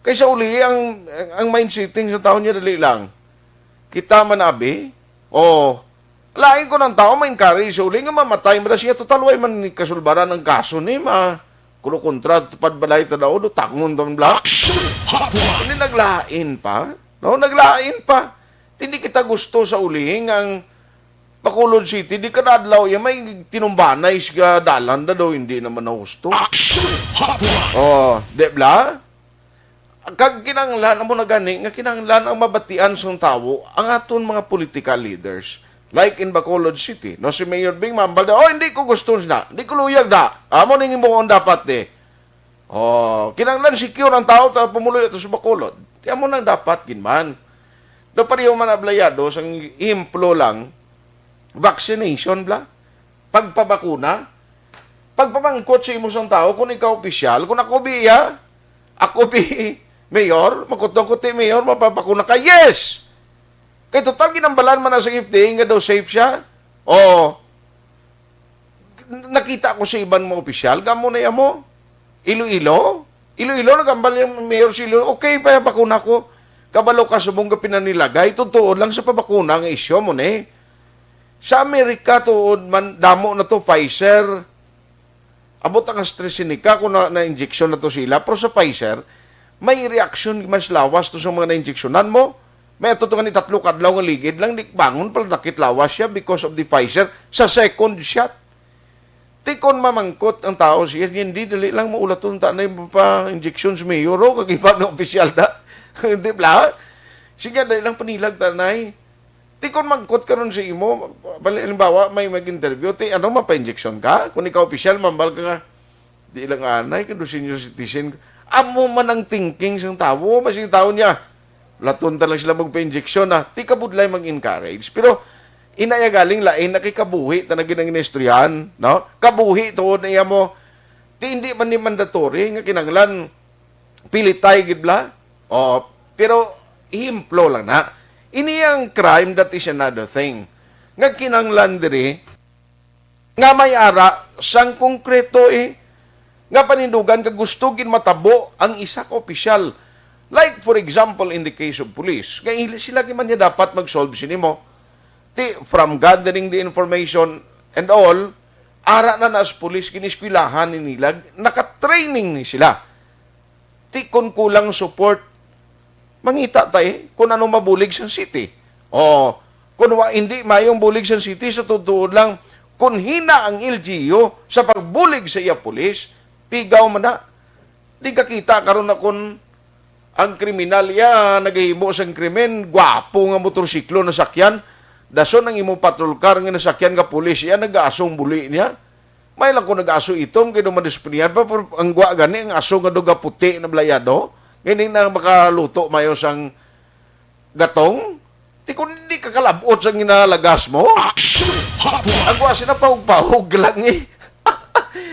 Kay sa uli, ang, ang mind setting sa tao niya dali lang. Kita man abi, o lain ko ng tao ma-encourage sa uli nga mamatay, mada siya, total, way man ni kasulbaran ang kaso ni ma kulo kontra, tupad balay ta daw, do, takngon ta man bla. Action Hotline. Hindi naglain pa. No, naglain pa. Hindi kita gusto sa uli nga ang Bacolod City, di kada adlaw, ya may tinumbanay siya dalan da daw, hindi naman na husto. Action Hotline. Oh, di bla? Kag kinahanglan, amo na gani, nga kinahanglan ang mabatian sang tawo ang aton mga political leaders. Like in Bacolod City, no, si Mayor Bing Mambal, "Oh, hindi ko gusto na, hindi ko luyag da. Amo ning himuon dapat, eh." Oh, kinahanglan secure ang tawo ta pumuloy ato sa Bacolod. Ti amo nang dapat gid man. Do pareho man ablayado sang ehemplo lang, vaccination bla, pagpabakuna, pagpamangkot sa imo sang tawo kung ikaw opisyal, kung ako biya, ako bi mayor, makutong ko ti mayor, mapabakuna ka, yes! Kay total ginambalan man na sa F D A nga daw safe siya. O, nakita ko sa iban mga opisyal, kamo na yamo. Iloilo? Iloilo, nagambal yung mayor sa Iloilo, "Okay, pa, bakuna ko." Kabalo ka, subong ka pinanilagay, totoo lang sa pabakuna nga isyu mo ni. Sa Amerika, tuod man, damo na to, Pfizer. Abot ang AstraZeneca, kung na, na-injection na to sila. Pero sa Pfizer, may reaction mas lawas to sa mga na-injectionan mo. May ato to nga ni tatlo kadlaw nga ligid lang, di bangon pala nakit lawas siya because of the Pfizer sa second shot. Ti kon mamangkot ang tao siya, hindi dali lang maulaton ta na yung pa-injection sa mayor, o, kag iba nga opisyal na. Di ba? Sige, dali lang panilag ta na eh. Ti kon mangkot ka nun sa imo, pali-, halimbawa, may mag-interview, ti ano, mapa-injection ka? Kung ikaw opisyal, mambal ka nga, di lang anay, kung senior citizen. Amo man ang thinking sang tawo, mas yung tawo niya, laton ta lang sila magpa-injection, ah. Ti kabudlay mag-encourage. Pero, inaya galing lain, nakikabuhi, ta na ginang inistoryahan, no? Kabuhi, tuod na iya mo, ti hindi man ni mandatory, nga kinanglan, pilitay gid bla. O, pero, himplo lang na. Ini ang crime, that is another thing. Nga kinanglan diri, nga may ara sang konkreto, eh, nga panindugan ka gusto gid matabo ang isa ka opisyal. Like, for example, in the case of police, nga ili-, sila gid man niya dapat mag-solve sini mo. Ti, from gathering the information and all, ara na nas police, giniskwelahan ni nila, naka-training ni sila. Ti kon kulang support, mangita ta, eh, kung ano mabulig sa city. O, kung wa, hindi mayong bulig sa city, sa totoo lang, kung hina ang L G U sa pagbulig sa iya pulis, pigaw man na. Di ka kita karon na kon ang kriminal iya nagahimo sang krimen, gwapo nga motorsiklo nasakyan, dason ang imo patrol car nga nasakyan nga pulis iya nagaasong buli niya. May lang ko nag-aso itom kay duman disiplinyan pa, pero ang gwa gani ang aso nga duga puti na blayado, nga hindi na makaluto mayo sang gatong. Ti kung hindi ka kalabot sa ginalagas mo, Action Hotline! Ang gwa sila pahog-pahog lang eh.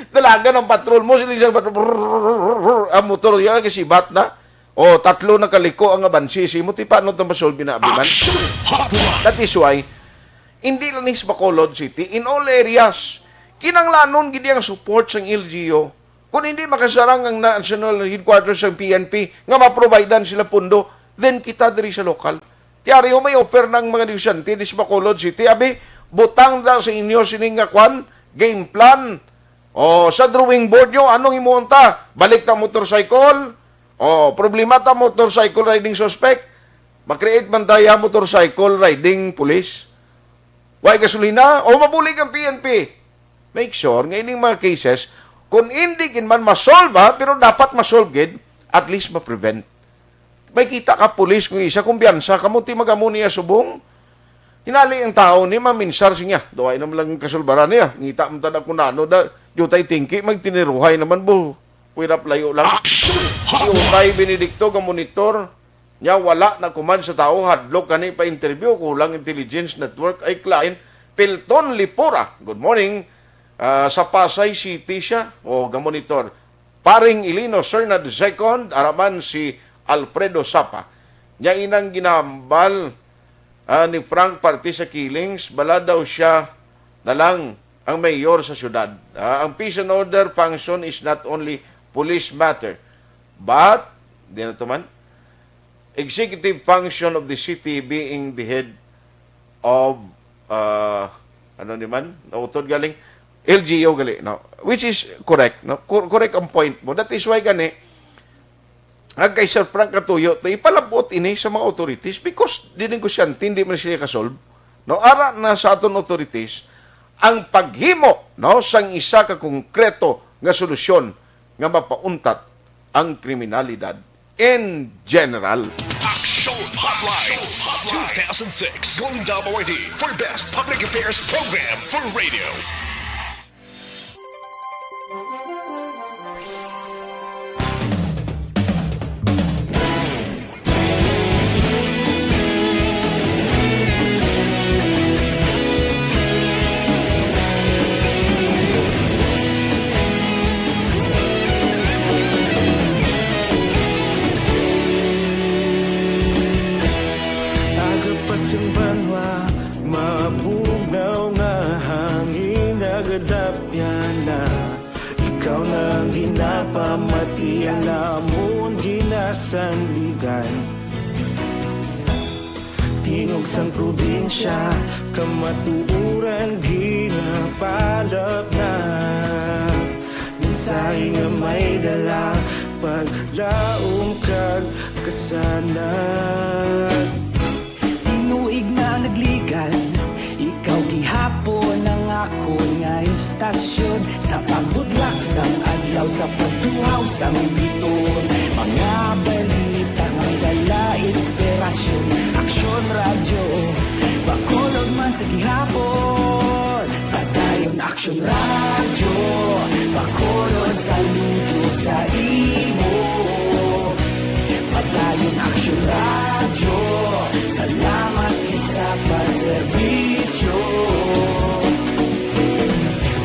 Dalagan ang patrol mo, siling sa ang motor, yan, kasibat na. O, tatlo na kaliko ang abansi. Simo, ti paano ito masolve na, Abiman? Action Hotline! That is why, hindi lang ni sa Bacolod City, in all areas, kinanglanon gid ang support sang L G U. Kung hindi makasarang ang National Headquarters sang P N P nga maprovidean sila pundo, then kita diri sa lokal. Tiari, may offer ng mga negosyante di sa Bacolod City. Abi, butang da sa inyo sining nga kwan, game plan. O, sa drawing board nyo, anong imuon ta? Balik ta motorcycle? O, problema ta motorcycle riding suspect? Ma-create man tayo motorcycle riding police? Way gasolina? O, mabulig ang P N P? Make sure nga ining mga cases, kung hindi gid man masolve, ha, pero dapat masolve gid, at least ma-prevent. May kita ka pulis kung isa, kumpiyansa ka mo, ti mag-amo niya subong. Hinali ang tao ni maminsar siya. Duway naman lang kasulbaran niya. Ngita mo ta na kung ano, da, jutay tingki, magtiniruhay naman, bo. Pwirap layo lang. Action! Si Utay Benedicto, ga-monitor. Nya, wala na kuman sa tao, hadlok kani pa interview, kulang intelligence network, ay client. Pilton Lipura, good morning. Ah, sa Pasay City siya, o, ga-monitor. Paring Ilino Sernad the second, araman si Alfredo Sapa. Nya inang ginahambal, ah, ni Frank parte sa killings, bala daw siya na lang ang mayor sa syudad. Ah, ang peace and order function is not only police matter, but, di na to man, executive function of the city being the head of, uh, ano ni man, nautod galing, L G U gali, no? Which is correct, no? Cor-, correct ang point mo. That is why gani, ang kay Sir Frank Catuyo, to ipalabot ini sa mga authorities because di negosyante, hindi man sila kasolve. No? Ara na sa aton authorities ang paghimo, no, sang isa ka konkreto nga solusyon nga mapauntat ang kriminalidad in general. Action Hotline two thousand six Golden Dome Awardee for Best Public Affairs Program for Radio. Aga pa sing banwa, mabugnaw nga hangin nagadapyan na. Ikaw na ang ginapamati, ang amon ginasandigan. Tingog sang probinsya, kamatuoran ginapalapnag. Mensahe nga may dala, paglaom kag kasanag. Tinuig na nagligan, ikaw gihapon ang akon nga istasyon. Sa pagbudlak sang adlaw, sa pagtuhaw sang biton, mga balita nga dala inspirasyon. Aksyon Radyo, Bacolod man sa gihapon. Padayon Aksyon Radyo, Bacolod, saludo sa imo. Padayon Aksyon Radyo, salamat gid sa pagserbisyo.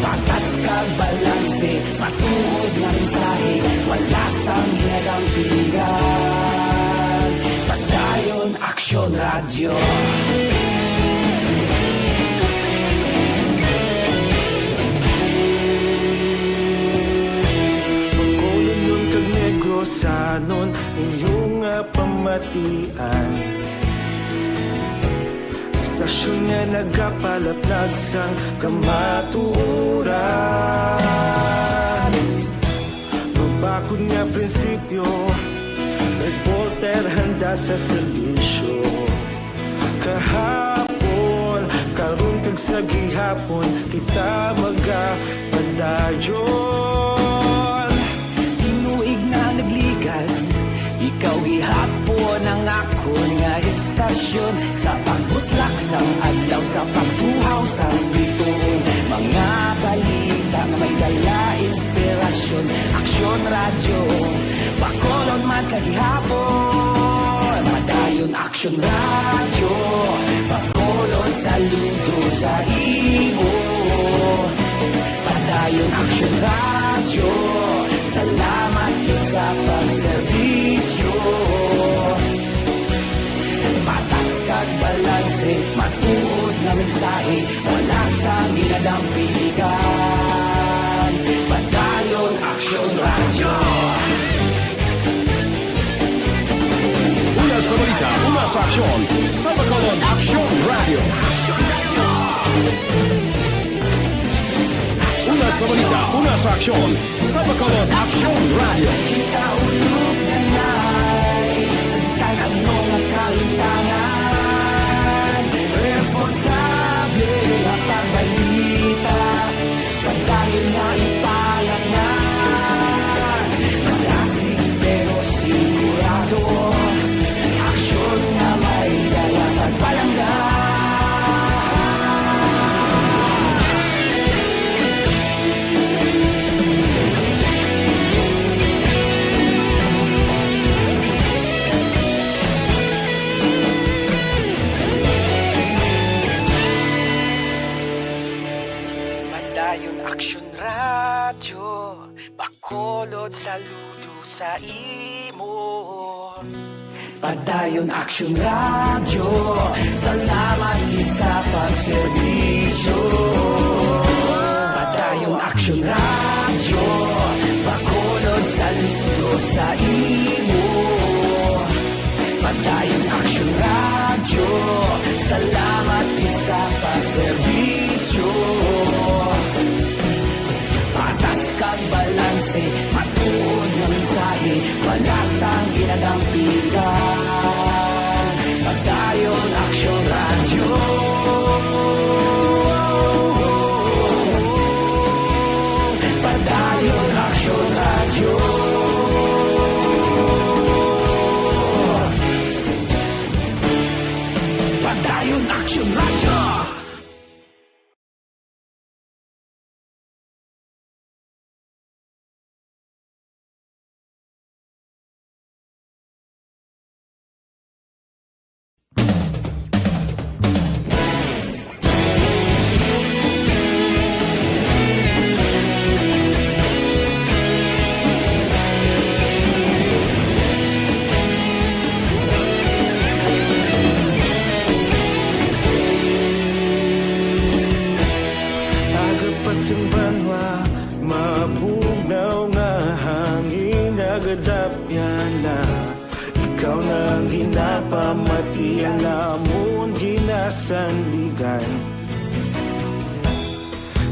Patas kag balanse, matuod nga mensahe, wala sang ginadampingan. Padayon Aksyon Radyo. Bacolodnon kag Negrosanon, inyo nga pamatian. Istasyon nga nagapalaplag sang kamatuoran. Mabakod nga prinsipyo, reporter handa sa serbisyo. Kahapon, karon kag sa gihapon, kita magapadayon. Tinuig na Ikaw gihapon ang akon nga istasyon, sa pagbutlak sang adlaw, sa pagtuhaw sang bituon. Mga balita nga may dala inspirasyon. Aksyon Radyo, Bacolod man sa gihapon. Padayon Aksyon Radyo, Bacolod, saludo sa imo. Padayon Aksyon Radyo, salamat gid sa pagserbisyo. Patas kag balanse, matuod nga mensahe, wala sang ginadampigan. Padayon Aksyon Radyo. Una sa balita, una sa aksyon, sa Bacolod Aksyon Radyo. Una sa balita, una sa aksyon, sa Bacolod Aksyon Radyo. Kita ulog na nay, sa bisan ano nga kahimtangan, responsable nga pagbalita. Padayon nga ipalangga, malasig pero sigurado, aksyon nga may dala kag palangga. Padayon Aksyon Radyo, Bacolod, saludo sa imo. Padayon Aksyon Radyo, salamat gid sa pagserbisyo. Padayon Aksyon Radyo, Bacolod, saludo sa imo. Padayon Aksyon Radyo, salamat gid sa pagserbisyo. Patas kag balanse, matuod nga mensahe, wala sang ginadampigan. Padayon Aksyon Radyo. Padayon Aksyon Radyo. Padayon Aksyon Radyo. Aga pa sang banwa, mabugnaw nga hangin nagadapyan na. Ikaw na ang ginapamati, ang amon ginasandigan.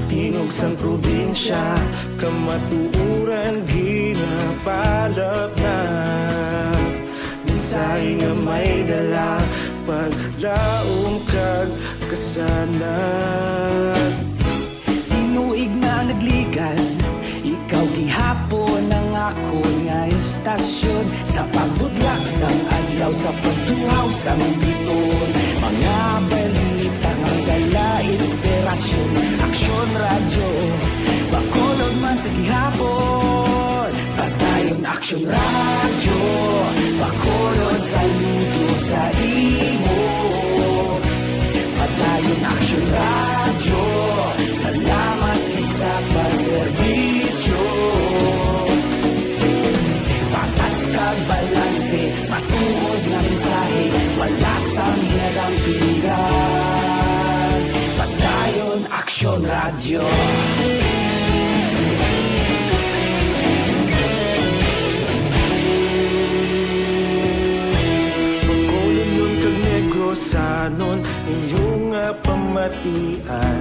Tingog sang probinsya, kamatuoran ginapalapnap. Mensahe nga may dala, paglaom kag kasanag. Tinuig na nagligan, ikaw gihapon ang akon nga istasyon. Sa pagbutlak sang adlaw, sa pagtuhaw sang bituon, mga balita nga dala inspirasyon. Aksyon Radyo, Bacolod man sa gihapon. Padayon Aksyon Radyo, Bacolod, saludo sa imo. Padayon Aksyon Radyo, salamat gid sa pagserbisyo. Patas kag balanse, matuod nga mensahe, wala sang ginadampigan. Padayon Aksyon Radyo. Bacolodnon kag Negrosanon, inyo nga pamatian.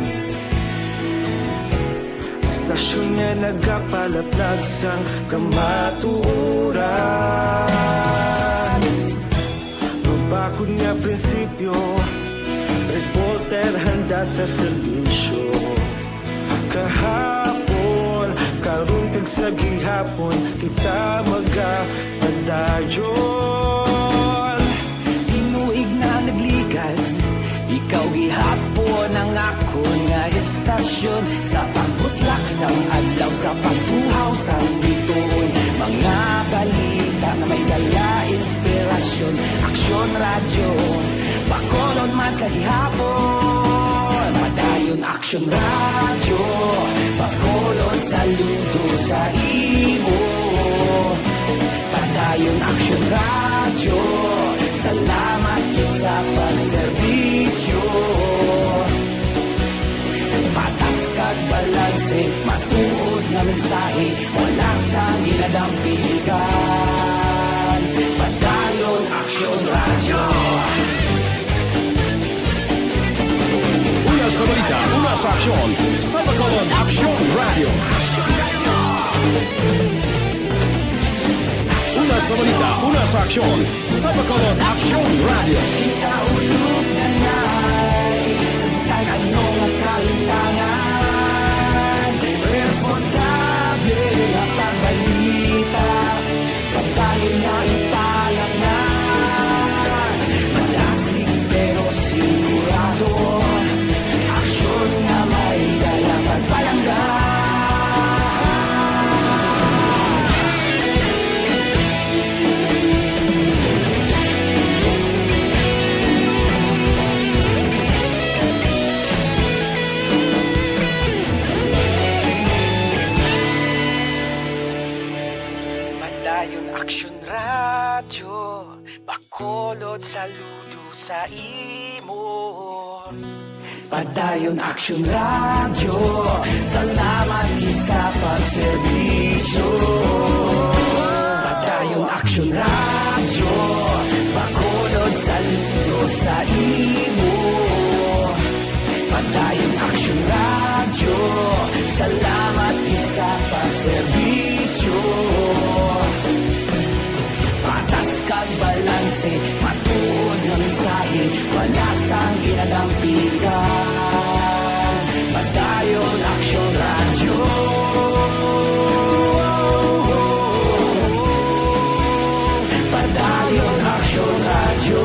Istasyon nga nagapalaplag sang kamatuoran. Mabakod nga prinsipyo, reporter handa sa serbisyo. Kahapon, karon, kag sa Gihapon kita magapadayon. Tinuig na nagligan, ikaw gihapon ang akon nga estasyon. Sa pagbutlak sang adlaw, sa pagtuhaw sang bituon, mga balita nga may dala inspirasyon. Aksyon Radyo, Bacolod man sa gihapon. Padayon Aksyon Radyo, Bacolod, saludo sa imo. Padayon Aksyon Radyo, salamat gid sa pagserbisyo. Patas kag balanse, matuod nga mensahe, wala sang ginadampigan. Padayon Aksyon Radyo. Una sa balita, una sa aksyon, sa Bacolod Aksyon Radyo. Una sa balita, una sa aksyon, sa Bacolod Aksyon Radyo. Kita ulog na nay, sang ano nga kahitangan, responsable nga pagbalita. Pagtayo na ipalaknan. Madasig pero sigurado. Aksyon nga may dala pagpalangga. Padayon Aksyon Radyo, Bacolod, saludo sa imo. Padayon Aksyon Radyo, salamat gid sa pagserbisyo. Padayon Aksyon Radyo, Bacolod, saludo sa imo. Padayon Aksyon Radyo, salamat gid sa pagserbisyo. Patas kag balanse, matuod nga mensahe, wala sang ginadampigan. Padayon Aksyon Radyo. Padayon Aksyon Radyo.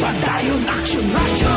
Padayon Aksyon Radyo.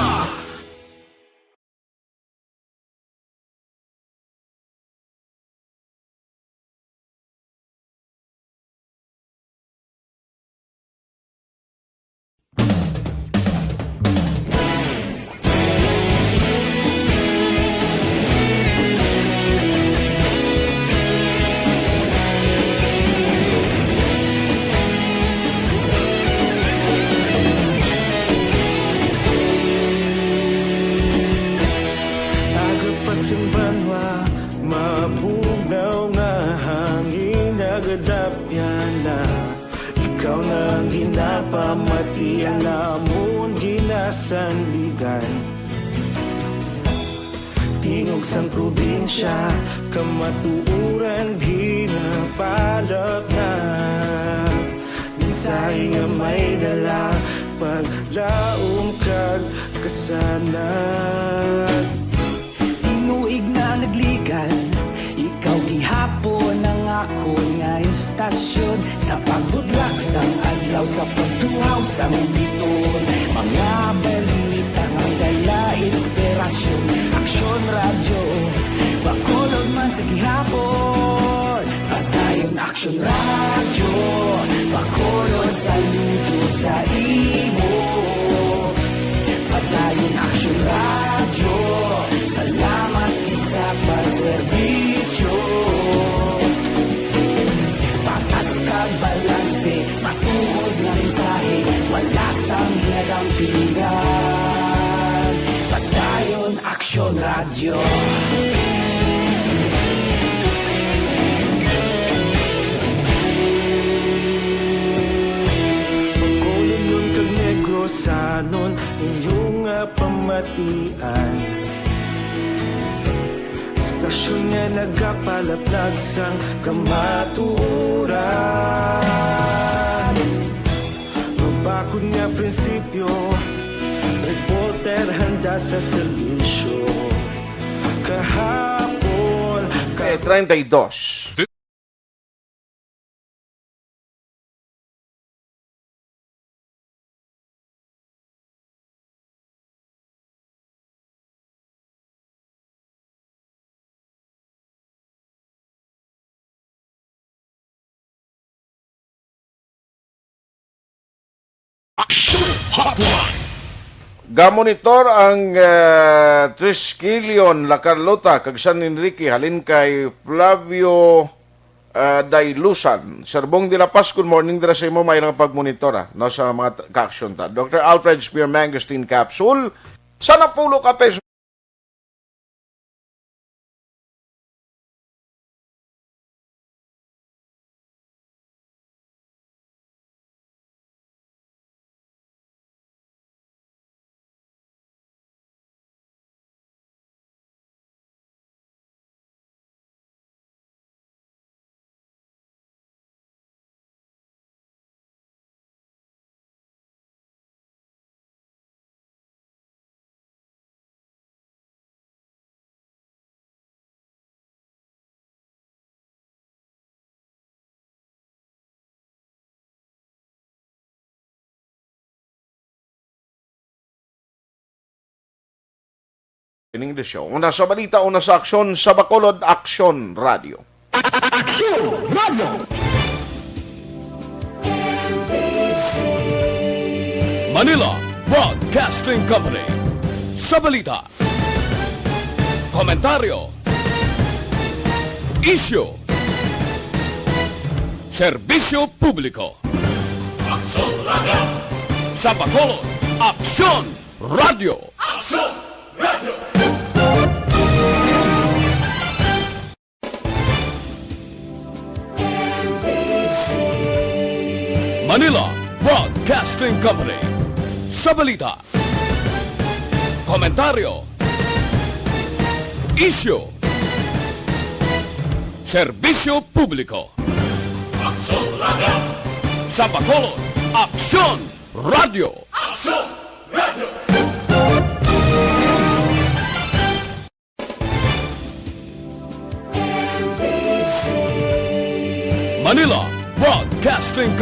Aga pa sing banwa, mabugnaw nga hangin, nagadapyan na. Ikaw na ang ginapamati, ang amon ginasandigan. Tingog sang probinsya, kamatuoran ginapalaknat. Mensahe nga may dala, paglaom kag kasanag. Tinuig na nagligan, ikaw gihapon ang akon nga estasyon. Sa pagbudlak sang adlaw, sa pagtuhaw sang bituon, mga balita nga may dala inspirasyon. Aksyon Radyo, Bacolod man sa gihapon. Padayon Aksyon Radyo, Bacolod, saludo sa imo. Padayon Aksyon Radyo, salamat gid sa pagserbisyo. Patas kag balanse, matuod nga mensahe, wala sang ginadampigan. Padayon Aksyon Radyo. Bacolodnon kag Negrosanon, inyo nga pamatian. Estasyon nga nagapalaplag sang kamatuoran. Mabakod nga prinsipyo, reporter handa Sa serbisyo kahapon. Eh, treinta y dos. Action Hotline. Gamonitor ang, ah, Triskelion La Carlota kag San Enrique halin kay Flavio, ah, Dailusan. Sir Bong de la Paz, good morning dira sa imo. May lang pagmonitor, ah, no, sa mga t-, ka-aksyon ta. Doctor Alfred Spear Mangosteen Capsule, sa napulo ka pesos. Ining edisyon. Una sa balita, una sa aksyon, sa Bacolod, Aksyon Radio. Aksyon Radio. Manila Broadcasting Company. Sa balita, komentaryo, isyu, serbisyo publiko. Aksyon Radio. Sa Bacolod, Aksyon Radio. Aksyon Radio. Manila Broadcasting Company. Sa balita, komentaryo, isyu, serbisyo publiko. Aksyon Radio. Sa Bacolod, Aksyon Radio. Aksyon Radio. Manila Broadcasting Company.